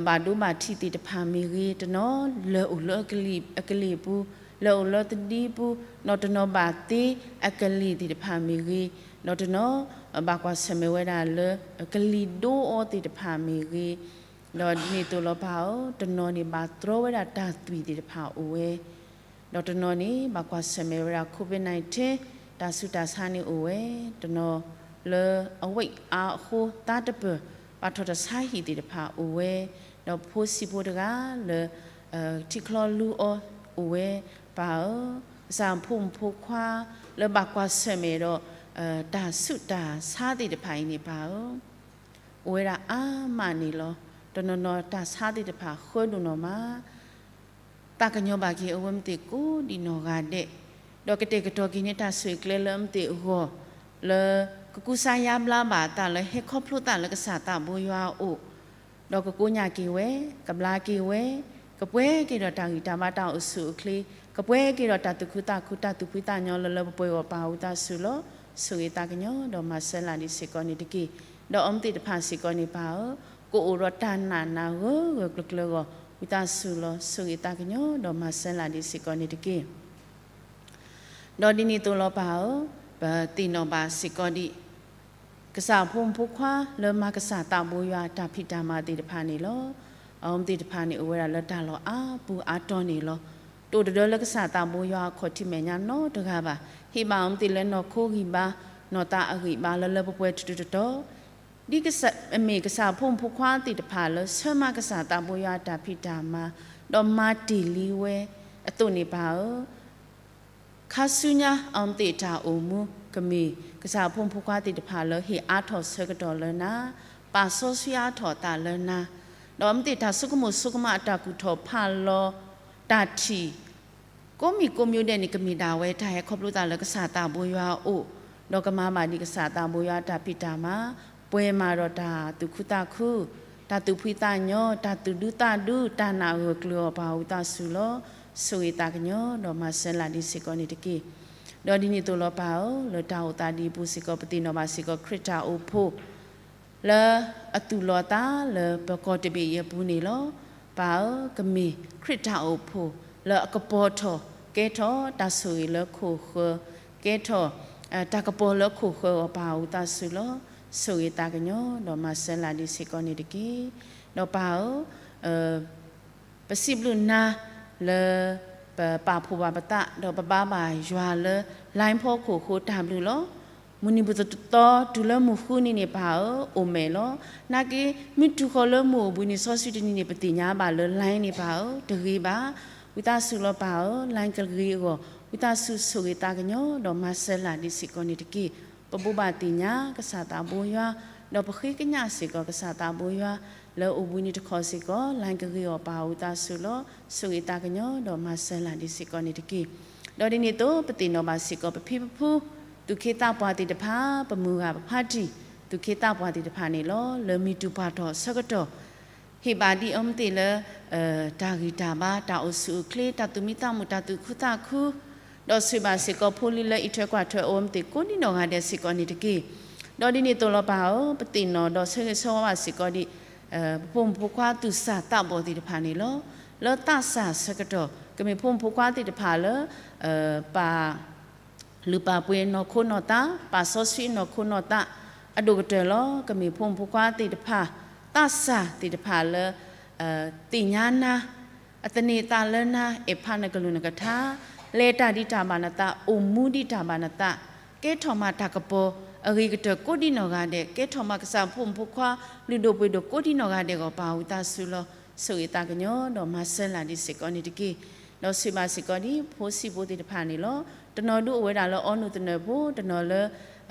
ဘၣ်ဒိဘၣ်ထံးသ့ၣ်တဖၣ်မ့ၢ်ဂ့ၤ, တနီၤလဲၤအိၣ်လၢအကလံၤအပူၤ, လဲၤအိၣ်လၢသဒံပူၤ, ဒီးတနီၤဘၣ်သ့အကလံၤသ့ၣ်တဖၣ်မ့ၢ်ဂ့ၤ, ဒီးတနီၤ ဘၣ်ကွၢ်ဆၢၣ်မဲာ်ဝဲဒၣ်လၢ ကလံၤဒိအီၤသ့ၣ်တဖၣ်မ့ၢ်ဂ့ၤ, ဒီးဒ်န့ၣ်အသိးလီၤပၢ်ဧၢ, တနီၤန့ၣ်ဘၣ်တြီဝဲဒၣ်တၢ်သွံၣ်သ့ၣ်တဖၣ်အိၣ်ဝဲ, ဒီးတနီၤန့ၣ် ဘၣ်ကွၢ်ဆၢၣ်မဲာ်ဝဲဒၣ် COVID nineteen တၢ်ဆူးတၢ်ဆါန့ၣ်အိၣ်ဝဲ, တနီၤလၢအဝဲအါအဃိသးတပၢၢ် ဘၣ်ထီၣ်တၢ်ဆါဟံၣ်သ့ၣ်တဖၣ်အိၣ်ဝဲ, ဒီးဖိဆံးဖိတဂၤလၢ ထံချီလူအီၤအိၣ်ဝဲ, ပၢ်ဧၢ, ကစၢ်ဖိမုၣ်ဖိခွါလၢဘၣ်ကွၢ်ဆၢၣ်မဲာ်ဒီး တၢ်ဆူးတၢ်ဆါသ့ၣ်တဖၣ်အံၤန့ၣ်ပၢ်ဧၢ အိၣ်ဝဲဒၣ်အါမးန့ၣ်လီၤ. တနီၤနီၤတၢ်ဆါသ့ၣ်တဖၣ်ဃၢဒိၣ်နီၢ်မး, သးကညီၤဘၣ်က့ၤအဝဲမ့ၢ်သ့ၣ်ကိးဒံးနီၢ်ဂၤဒဲး, ဒီးကတဲာ်ကတီၤက့ၤန့ၢ်တၢ်ဆိၣ်ဂ့ၤကျဲလၢအမ့ၢ်သ့ၣ်အဂီၢ်, လၢကကူစါယါဘျါဘၣ်အသးလၢဟဲခီဖျိသးလၢကစၢ်သးဘိယွၤအအိၣ်, ဒီးကကိညၢ်က့ၤဝဲ, ကဘျါက့ၤဝဲ, ကပှဲၤက့ၤဒီးတၢ်ဂံၢ်တၢ်ဘါတၢ်အိၣ်ဆူၣ်အိၣ်ချ့, ကပှဲၤက့ၤဒီးတၢ်သူၣ်ခုသးခုတၢ်သူၣ်ဖှံသးညီလၢလၢပှဲၤပှဲၤအဂီၢ် ပၢ်ဧၢ ဝံသးစူၤလီၤ. ဆိၣ်ဂ့ၤသးကညီၤဒီးမၤစၢၤလၢ်ဒံးစ့ၢ်ကီးန့ၣ်တက့ၢ်. ဒီးအမ့ၢ်သ့ၣ်တဖၣ်စ့ၢ်ကီးန့ၣ်ပၢ်ဧၢ, ကအိၣ်ဒီးတၢ်နာ်နၤဂၢၢ်ဂၢၢ်ကျၢၤကျၢၤအဂီၢ် ဝံသးစူၤလီၤ. ဆိၣ်ဂ့ၤသးကညီၤဒီးမၤစၢၤလၢ်ဒံးစ့ၢ်ကီးန့ၣ်တက့ၢ်. ဒီးဒ်န့ၣ်အသိးလီၤပၢ်ဧၢ, ပသ့ၣ်နီၣ်ဘၣ်စ့ၢ်ကီးဒံး ကစၢ်ဖိမုၣ်ဖိခွါလၢမၤကစၢ်သးဘိယွၤတၢ်ဖံးတၢ်မၤသ့ၣ်တဖၣ်န့ၣ်လီၤ. အဝဲသ့ၣ်တဖၣ်န့ၣ်အိၣ်ဝဲဒၣ်လၢတၢ်လီၢ်အါပူၤအါတီၤန့ၣ်လီၤ. တအိၣ်တဒၢလၢကစၢ်သးဘိယွၤအခီၣ်ထံးမဲာ်ညါနီတဂၤဘၣ်. ဟ့ၣ်ဘၣ်အဝဲသ့ၣ်လၢနီၢ်ခိဂံၢ်ဘါ, နီၢ်သးအဂံၢ်ဘါလၢလၢပှဲၤပှဲၤတတီၤတတီၤ ဒ်အမ့ၢ်ကစၢ်ဖိမုၣ်ဖိခွါသ့ၣ်တဖၣ်လၢဆၢမၤကစၢ်သးဘိယွၤအတၢ်ဖံးတၢ်မၤ, ဒီးမၤတ့ၢ်လံဝဲအသိးန့ၣ်ပၢ်ဧၢ, ခါဆူညါအဝဲသ့ၣ်တၢ်အိၣ်မူ ကမ့ၢ်ကစၢ်ဖိမုၣ်ဖိခွါသ့ၣ်တဖၣ်လၢဟ့ၣ်အါထီၣ်ဆၢကတီၢ်လၢနၤ, ပာ်စီဆှံအါထီၣ်အသးလၢနၤ, ဒီးအဝဲသ့ၣ်တၢ်ဆိကမိၣ်ဆိကမးအတၢ်ကူၣ်ထီၣ်ဖးလီၤတၢ်ထံၣ် ကိးမံၤကိးမံၤဒဲးန့ၣ် ကမ့ၢ်ဒၣ်ဝဲတၢ်ဟဲခီဖျိသးလၢကစၢ်သးဘိယွၤအအိၣ်, ဒီးကမၤဘၣ်ဒံးကစၢ်သးဘိယွၤအတၢ်ဖံးတၢ်မၤ, ပှဲၤမးဒီးတၢ်သူၣ်ခုသးခု, တၢ်သူၣ်ဖှံသးညီ, တၢ်သူၣ်ဒူသးဒူ, တၢ်နာ်ဂၢၢ်ကျၢၤအီၤ ပၢ်ဧၢ ဝံသးစူၤလီၤ. ဆိၣ်ဂ့ၤသးကညီၤဒီးမၤစၢၤလၢ်ဒံးစ့ၢ်ကီးန့ၣ်တက့ၢ်. ဒီးဒ်န့ၣ်အသိးလီၤပၢ်ဧၢ, လၢတၢ်အိၣ်သးဒ်အံၤအပူၤစ့ၢ်ကီး ပသ့ၣ်နီၣ်ဘၣ်စ့ၢ်ကီး ခရံာ်တၢ်အိၣ်ဖှိၣ် လၢအသူၣ်လီၤအသးလၢပကီၢ်တဘ့ၣ်အံၤအပူၤန့ၣ်လီၤ. ပၢ်ဧၢ, ကမ့ၢ်ခရံာ်တၢ်အိၣ်ဖှိၣ်လၢအကပီၤထီၣ် ကဲထီၣ်တၢ်ဆိၣ်ဂ့ၤလၢခိၣ်ဃၢၤ, ကဲထီၣ် တၢ်ကပီၤလၢခိၣ်ဃၢၤအီၤ ပၢ်ဧၢ ဝံသးစူၤလီၤ. ဆိၣ်ဂ့ၤသးကညီၤဒီးမၤစၢၤလၢ်ဒံးစ့ၢ်ကီးန့ၣ်တက့ၢ်. ဒီးပၢ်ဧၢ ပစံးဘျုးနၤလၢ ပပာ်ဖှိၣ်ဘၣ်ပသး ဒီးပဘါဘၣ်ယွၤလၢ line ဖီခိၣ်အဃိ တၢ်ဘျုးလီၤ. မုၢ်နံၤမုၢ်သီတုၤလၢမုၢ်ဃုနံၤန့ၣ် ပၢ်ဧၢ အိၣ်မဲာ်လီၤ. နာ်က့ မ့ၢ်တုၤဃီၤလၢမုၢ်အိၣ်ဘှံးနံၤစီဆှံတနံၤန့ၣ် ပသ့ၣ်ညါဘၣ်လၢ line န့ၣ် ပၢ်ဧၢ တဂ့ၤဘၣ်. ဝံသးစူၤလီၤပၢ်ဧၢ, line ကဂ့ၤအဂီၢ် ဝံသးစူၤဆိၣ်ဂ့ၤသးကညီၤ ဒီးမၤစၢၤလၢ်ဒံးစ့ၢ်ကီးန့ၣ်တက့ၢ်. ပဘိးဘၣ်သ့ၣ်ညါကစၢ်သးဘိယွၤ, ဒီးပဃ့ကညးစ့ၢ်ကီးကစၢ်သးဘိယွၤ လၢအိၣ်ဘှံးနံၤတခီစ့ၢ်ကီး line ကဂ့ၤအီၤ ပၢ်ဧၢ ဝံသးစူၤလီၤ. ဆိၣ်ဂ့ၤသးကညီၤ ဒီးမၤစၢၤလၢ်ဒံးစ့ၢ်ကီးန့ၣ်တက့ၢ်. ဒီးဒ်န့ၣ်အသိး ပသ့ၣ်နီၣ်ဘၣ်စ့ၢ်ကီး ပဖံပဖု, သူၣ်က့သးပှၢ်သ့ၣ်တဖၣ်, ပမုၢ်ဂၤပဖါတံၢ်, သူၣ်က့သးပှၢ်သ့ၣ်တဖၣ်န့ၣ်လီၤ. လၢမ့ၢ်တုၤပှၢ်ထီၣ်ဆၢကတီၢ် ဟ့ၣ်ဘၣ်ဒံးအဝဲသ့ၣ်လၢ တၢ်ဂံၢ်တၢ်ဘါ, တၢ်အိၣ်ဆူၣ်အိၣ်ချ့, တၢ်သူၣ်မံသးမုာ်, တၢ်သူၣ်ခုသးခု, ဒီးဆိၣ်ဂ့ၤဘၣ်စ့ၢ်ကီးဖိလံၤလၢအံးထွဲကွၢ်ထွဲအဝဲသ့ၣ်ကိးဒံနီၢ်ဂၤဒဲးစ့ၢ်ကီးန့ၣ်တက့ၢ်. ဒီးဒ်န့ၣ်အသိးလီၤပၢ်ဧၢ, ပသ့ၣ်နီၣ်ဒီးဆၢဂ့ၤဆၢဝါဘၣ်စ့ၢ်ကီးဒံး ပဖိမုၣ်ဖိခွါသူၣ်စၢ်သးဘီၣ်သ့ၣ်တဖၣ်န့ၣ်လီၤ. လၢသးစၢ်ဆၢကတီၢ် ကမ့ၢ်ဖိမုၣ်ဖိခွါသ့ၣ်တဖၣ်လၢ ပာ်လုၢ်ပာ်ပှ့ၤနီၢ်ခိနီၢ်သး, ပာ်စီဆှံနီၢ်ခိနီၢ်သး, အဒိၣ်ကတၢၢ်လီၤ. ကမ့ၢ်ဖိမုၣ်ဖိခွါသ့ၣ်တဖၣ်, သးစၢ်သ့ၣ်တဖၣ်လၢ သ့ၣ်ညါနၤ, အသန့ၤသးလၢနၤ, အဲၣ်ဖးနကလုၢ်နကထါ, လဲၤတၢ်ဒ်တၢ်ဘၣ်နသး, အိၣ်မူဒ်တၢ်ဘၣ်နသး, ကဲထီၣ်မးတၢ်ကပီၤအဂ့ၤကတၢၢ်ကိးဒံနီၢ်ဂၤဒဲး, ကဲထီၣ်မးကစၢ်ဖိမုၣ်ဖိခွါလုၢ်ဒိၣ်ပှ့ၤဒိၣ်ကိးဒံနီၢ်ဂၤဒဲးအဂီၢ် ပၢ်ဝံသးစူၤလီၤ. ဆိၣ်ဂ့ၤသးကညီၤဒီးမၤစၢၤလၢာ်ဒံးစ့ၢ်ကီးန့ၣ်တက့ၢ်. ဒီးဆိၣ်ဂ့ၤဘၣ်စ့ၢ်ကီးဒ်ဖိဆံးဖိသ့ၣ်တဖၣ်န့ၣ်လီၤ. တနီၤဒုးအိၣ်ဝဲဒၣ်လၢအီနုၣ်သနၢၣ်ဖိ, တနီၤလၢ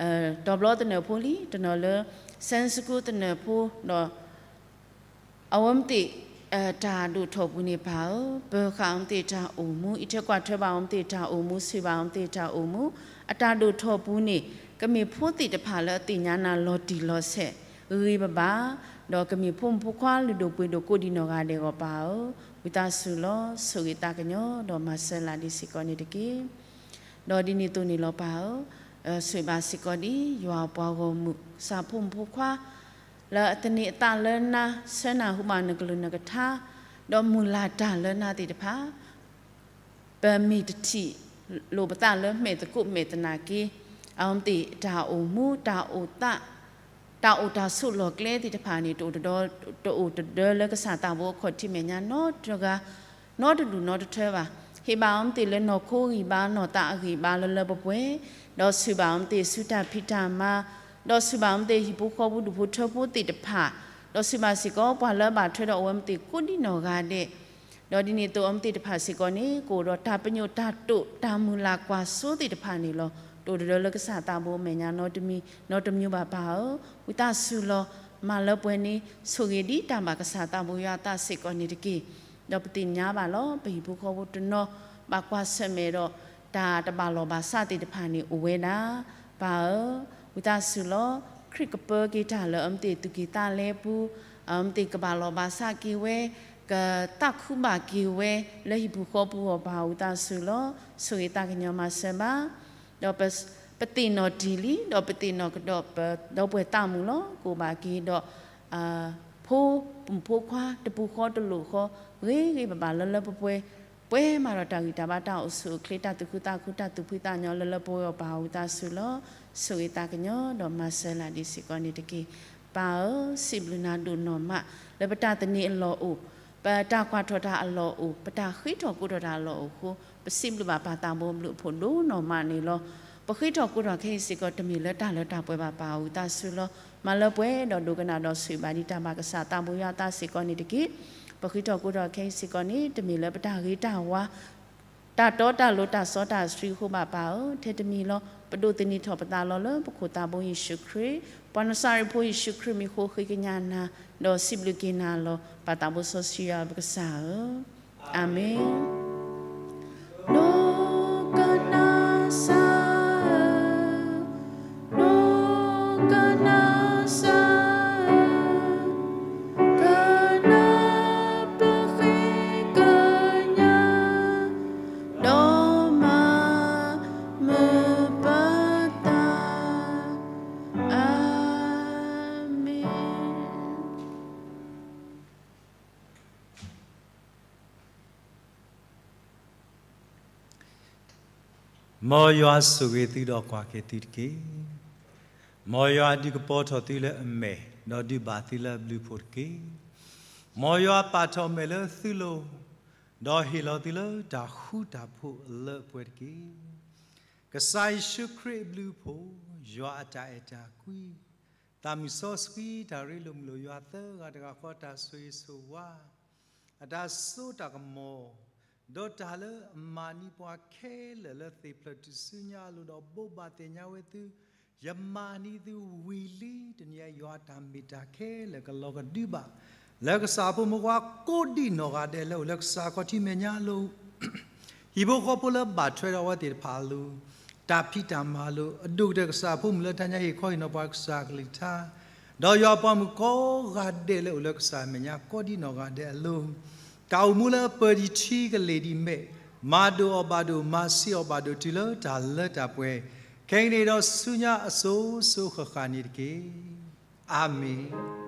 တီၤဘျီသနၢၣ်ဖိလံ, တနီၤလၢ Sunday School သနၢၣ်ဖိ, ဒီး အဝဲမ့ၢ်သ့ၣ် တၢ်ဒိၣ်ထီၣ်ပူၤန့ၣ် ပၢ်ဧၢ, ပၢၤဃာ်အီၤမ့ၢ်သ့ၣ်တၢ်အိၣ်မူ, အံးထွဲကွၢ်ထွဲဘၣ်အီၤမ့ၢ်သ့ၣ်တၢ်အိၣ်မူ, ဆိၣ်ဂ့ၤဘၣ်အီၤမ့ၢ်သ့ၣ်တၢ်အိၣ်မူ, အတၢ်ဒိၣ်ထီၣ်ပူၤန့ၣ် ကမ့ၢ်ဖိသ့ၣ်တဖၣ်လၢအသ့ၣ်ညါနၤလီၤတံၢ်လီၤဆဲး ဂ့ၤဂ့ၤဘၣ်ဘၣ်, ဒီးကမ့ၢ်ဖိမုၣ်ဖိခွါလုၢ်ဒိၣ်ပှ့ၤဒိၣ်ကိးဒံနီၢ်ဂၤဒဲးအဂီၢ် ပၢ်ဧၢ, ဝံသးစူၤလီၤ. ဆိၣ်ဂ့ၤသးကညီၤဒီးမၤစၢၤလၢာ်ဒံးစ့ၢ်ကီးန့ၣ်တက့ၢ်. ဒီးဒ်န့ၣ်အသိးန့ၣ်လီၤ ပၢ်ဧၢ, ဆိၣ်ဂ့ၤဘၣ်စ့ၢ်ကီးဒ်ယွၤအပှၤဂီၢ်မုၢ် ကစၢ်ဖိမုၣ်ဖိခွါ လၢအသန့ၤအသးလၢနၤ, ဆၢနၢ်ဟူဘၣ်နကလုၢ်နကထါ, ဒီးမုၢ်လၢ်တၢ်လၢနၤသ့ၣ်တဖၣ် ပမ့ၢ်တထံၣ်လိာ်ပသးလၢမဲာ်သကိးမဲာ်သနာ်က့, အဝဲမ့ၢ်သ့ၣ်တၢ်အိၣ်မူ, တၢ်အိၣ်သး, တၢ်အိၣ်တၢ်ဆိးလီၢ်ကျဲသ့ၣ်တဖၣ်န့ၣ် တအိၣ်တဒၢ, တအိၣ်တဒၢလၢကစၢ်သးဘိအခီၣ်ထံးမဲာ်ညါနီတဂၤ, နီတဒူၣ်နီတထၢဘၣ်. ဟ့ၣ်ဘၣ်အီၤမ့ၢ်သ့ၣ်လၢနီၢ်ခိဂံၢ်ဘါ, နီၢ်သးအဂံၢ်ဘါလၢလၢပှဲၤပှဲၤ, ဒီးဆိၣ်ဘၣ်အီၤမ့ၢ်သ့ၣ်ဆူတၢ်ဖံးတၢ်မၤ, ဒီးဆိၣ်ဘၣ်အီၤမ့ၢ်သ့ၣ်ဟံၣ်ဖိဃီဖိဒူၣ်ဖိထၢဖိသ့ၣ်တဖၣ်, ဒီးဆိၣ်ဘၣ်စ့ၢ်ကီးပှၤလၢအဘၣ်ထွဲဒီးအဝဲမ့ၢ်သ့ၣ်ကိးဒံနီၢ်ဂၤဒဲး ဒီးဒ်န့ၣ်အသိးအဝဲသ့ၣ်တဖၣ်စ့ၢ်ကီးန့ၣ် ကအိၣ်ဒီးတၢ်ပညိၣ်တၢ်တိာ် တၢ်မုၢ်လၢ်ကွၢ်စိသ့ၣ်တဖၣ်န့ၣ်လီၤ. တအိၣ်တဒၢလၢကစၢ်သးဘိမဲာ်ညါနီတမံၤ နီတမံၤဘၣ် ပၢ်ဧၢ, ဝံသးစူၤလီၤ. မၤလၢပှဲၤန့ၣ် ဆိၣ်ဂ့ၤဒ်တၢ်ဘၣ်ကစၢ်သးဘိယွၤအသးစ့ၢ်ကီးန့ၣ်တက့ၢ်. ဒီးပသ့ၣ်ညါဘၣ်လီၤ ပဟံၣ်ဖိဃီဖိတနီၤ ဘၣ်ကွၢ်ဆၢၣ်မဲာ်ဒီး တၢ်တဘၣ်လီၢ်ဘၣ်စးသ့ၣ်တဖၣ်န့ၣ်အိၣ်ဝဲဒၣ် ပၢ်ဧၢ, ဝံသးစူၤလီၤ. ခရံာ်ကပၢက့ၤတၢ်လၢအဝဲသ့ၣ်သူၣ်ကံၢ်သးလဲပူၤ, အဝဲသ့ၣ်ကဘၣ်လီၢ်ဘၣ်စးက့ၤဝဲ, ကသးခုဘၣ်က့ၤဝဲ လၢဟံၣ်ပူၤဃီပူၤအဂီၢ် ပၢ်ဧၢ ဝံသးစူၤလီၤ. ဆိၣ်ဂ့ၤသးကညီၤမၤစၢၤဘၣ် ဒီးပသ့ၣ်နီၣ်တ့ၢ်လံ ဒီးပသ့ၣ်နီၣ်ကဒီးပဒီပုၢ်ဝဲၢ်သးမုာ်လီၤ. ကအိၣ်ဘၣ်က့ၤဒီး ဖိမုၣ်ဖိခွါ တပူၤဃီတလိၣ်ဃီ ဂ့ၤဂ့ၤဘၣ်ဘၣ်လၢလၢပှဲၤပှဲၤ, ပှဲၤမးဒီးတၢ်ဂံၢ်တၢ်ဘါ တၢ်အိၣ်ဆူၣ်အိၣ်ချ့ တၢ်သူၣ်ခုသးခု တၢ်သူၣ်ဖှံသးညီလၢလၢပှဲၤပှဲၤအဂီၢ် ပၢ်ဧၢ ဝံသးစူၤလီၤ. ဆိၣ်ဂ့ၤသးကညီၤဒီးမၤစၢၤလၢာ်ဒံးစ့ၢ်ကီးန့ၣ်တက့ၢ်. ပၢ်ဧၢ, စံးဘျုးနၤဒိၣ်နီၢ်မး လၢပတၢ်သန့ၤအလီၢ်အိၣ်, ပတၢ်ကွၢ်ထီၣ်တၢ်အလီၢ်အိၣ်, ပတၢ်ဃ့ထီၣ်ကိးထီၣ်တၢ်အလီၢ်အိၣ်အဃိ ပစံးဘျုးဘၣ်ပၢ်သးဘိအဘျုးအဖှိၣ်ဒိၣ်နီၢ်မးန့ၣ်လီၤ. ပဃ့ထီၣ်ကိးထီၣ်ခဲအံၤစ့ၢ်ကီး တမ့ၢ်လၢတၢ်လၢတၢ်ပှဲၤဘၣ် ပၢ်ဧၢ ဝံသးစူၤလီၤ. မၤလၢပှဲၤဒီးဒိကနၣ်ဒီးဆိၣ်ဂ့ၤဘၣ်ဒံးတၢ်ဘၣ်ကစၢ်သးဘိယွၤအသးစ့ၢ်ကီးန့ၣ်တက့ၢ်. ပဃ့ထီၣ်ကိးထီၣ်ခဲအံၤစ့ၢ်ကီးန့ၣ် တမ့ၢ်လၢပတၢ်ဂ့ၤတၢ်ဝါ တၢ်တီတၢ်လိၤ တၢ်စီတၢ်ဆှံအဃိဘၣ် ပၢ်ဧၢ, ထဲတမံၤလီၤ. ပဒိးသန့ၤထီၣ်ပသးလီၤလၢပခိၣ်သးဘိယ့ၣ်ၡူးခရံာ်, ပှၤနစၤရ့းဖိယ့ၣ်ၡူးခရံာ်မံၤအဃိ ဃ့ကညးနၤ ဒီးစံးဘျုးက့ၤနၤလီၤ. ပၢ်သးဘိစီဆှံယွၤပကစၢ်ဧၢ, အၤမ့ၣ်. ဒိကနၣ်စၢ်ဧၢ, ဒိကနၣ်စၢ်ဧၢ, ကနၢ်ပဃ့ကညး ဒီးမၤမုာ်ပသး, အၤမ့ၣ်. မ်ယွၤဆိၣ်ဂ့ၤသုဒီးကွၢ်က့ၤသုတက့ၢ်. မ်ယွၤဒုးကပီၤထီၣ်သုလၢအမဲာ်, ဒီးဒုးဘၣ်သုလၢအဘျုးအဖှိၣ်တက့ၢ်. မ်ယွၤပာ်ထီၣ်အမဲာ်လၢသုလိၤ, ဒီးဟ့ၣ်လီၤသုလၢတၢ်ဃူတၢ်ဖိးအလၢအပှဲၤတက့ၢ်. ကစၢ်ယ့ၣ်ၡူးခရံာ်အဘျုးအဖှိၣ်, ယွၤအတၢ်အဲၣ်တၢ်ကွံ, သးမုၢ်စီဆှံတၢ်ရ့လိာ်မုာ်လိာ်ယွၤသၢဂၤတဂၤဃီ တၢ်ဆိၣ်ဂ့ၤဆိၣ်ဝါ အတၢ်စိတၢ်ကမီၤ, ဒီးတၢ်လၢအမၤန့ၢ်ပှၤခဲလၢာ်လၢသ့ၣ်ဖျၢၣ်ထူၣ်စုညါအလိၤ ဒီးဘိးဘၣ်သ့ၣ်ညါဝဲသု, ယမၤန့ၢ်သုဝံၤလံတနံၤအံၤ ယွၤအတၢ်မ့ၢ်တၢ်ခဲလၢာ်ကလီၤကဒုဘၣ် လၢကစၢ်ဖိမုၣ်ဖိခွါကိးဒံးနီၢ်ဂၤဒဲးလၢအိၣ်လၢကစၢ်ခီၣ်ထံးမဲာ်ညါအလိၤ ဟံၣ်ဖိဃီဖိလၢဘၣ်ထွဲဒီးအဝဲသ့ၣ်တဖၣ်အလိၤ, တၢ်ဖံးတၢ်မၤအလိၤ, အဒိၣ်ကတၢၢ်ကစၢ်ဖိမုၣ်လၢတၢ်ညါဟ့ၣ်ခီဟ့ၣ်နီၤပှၤကစၢ်ကလုၢ်ကထါ, ဒီးယွၤအပှၤမုၣ်ကိးဂၤဒဲးလၢအိၣ်လၢကစၢ်မဲာ်ညါကိးဒံးနီၢ်ဂၤဒဲးအလိၤ, တၢ်အိၣ်မူလၢအပၢၤဒံးထံကလ့ၢ်ဒံးမဲာ်, မၤဒိၣ်အီၣ်ဘၣ်ဒိၣ်, မၤဆံးအီၣ်ဘၣ်ဒိၣ်တုၤလၢတၢ်လၢတၢ်ပှဲၤ, ခဲကနံၣ်ဒီးဆူညါအစိၤစိၤဃၣ်ဃၣ်န့ၣ်တက့ၢ်. အၤမ့ၣ်.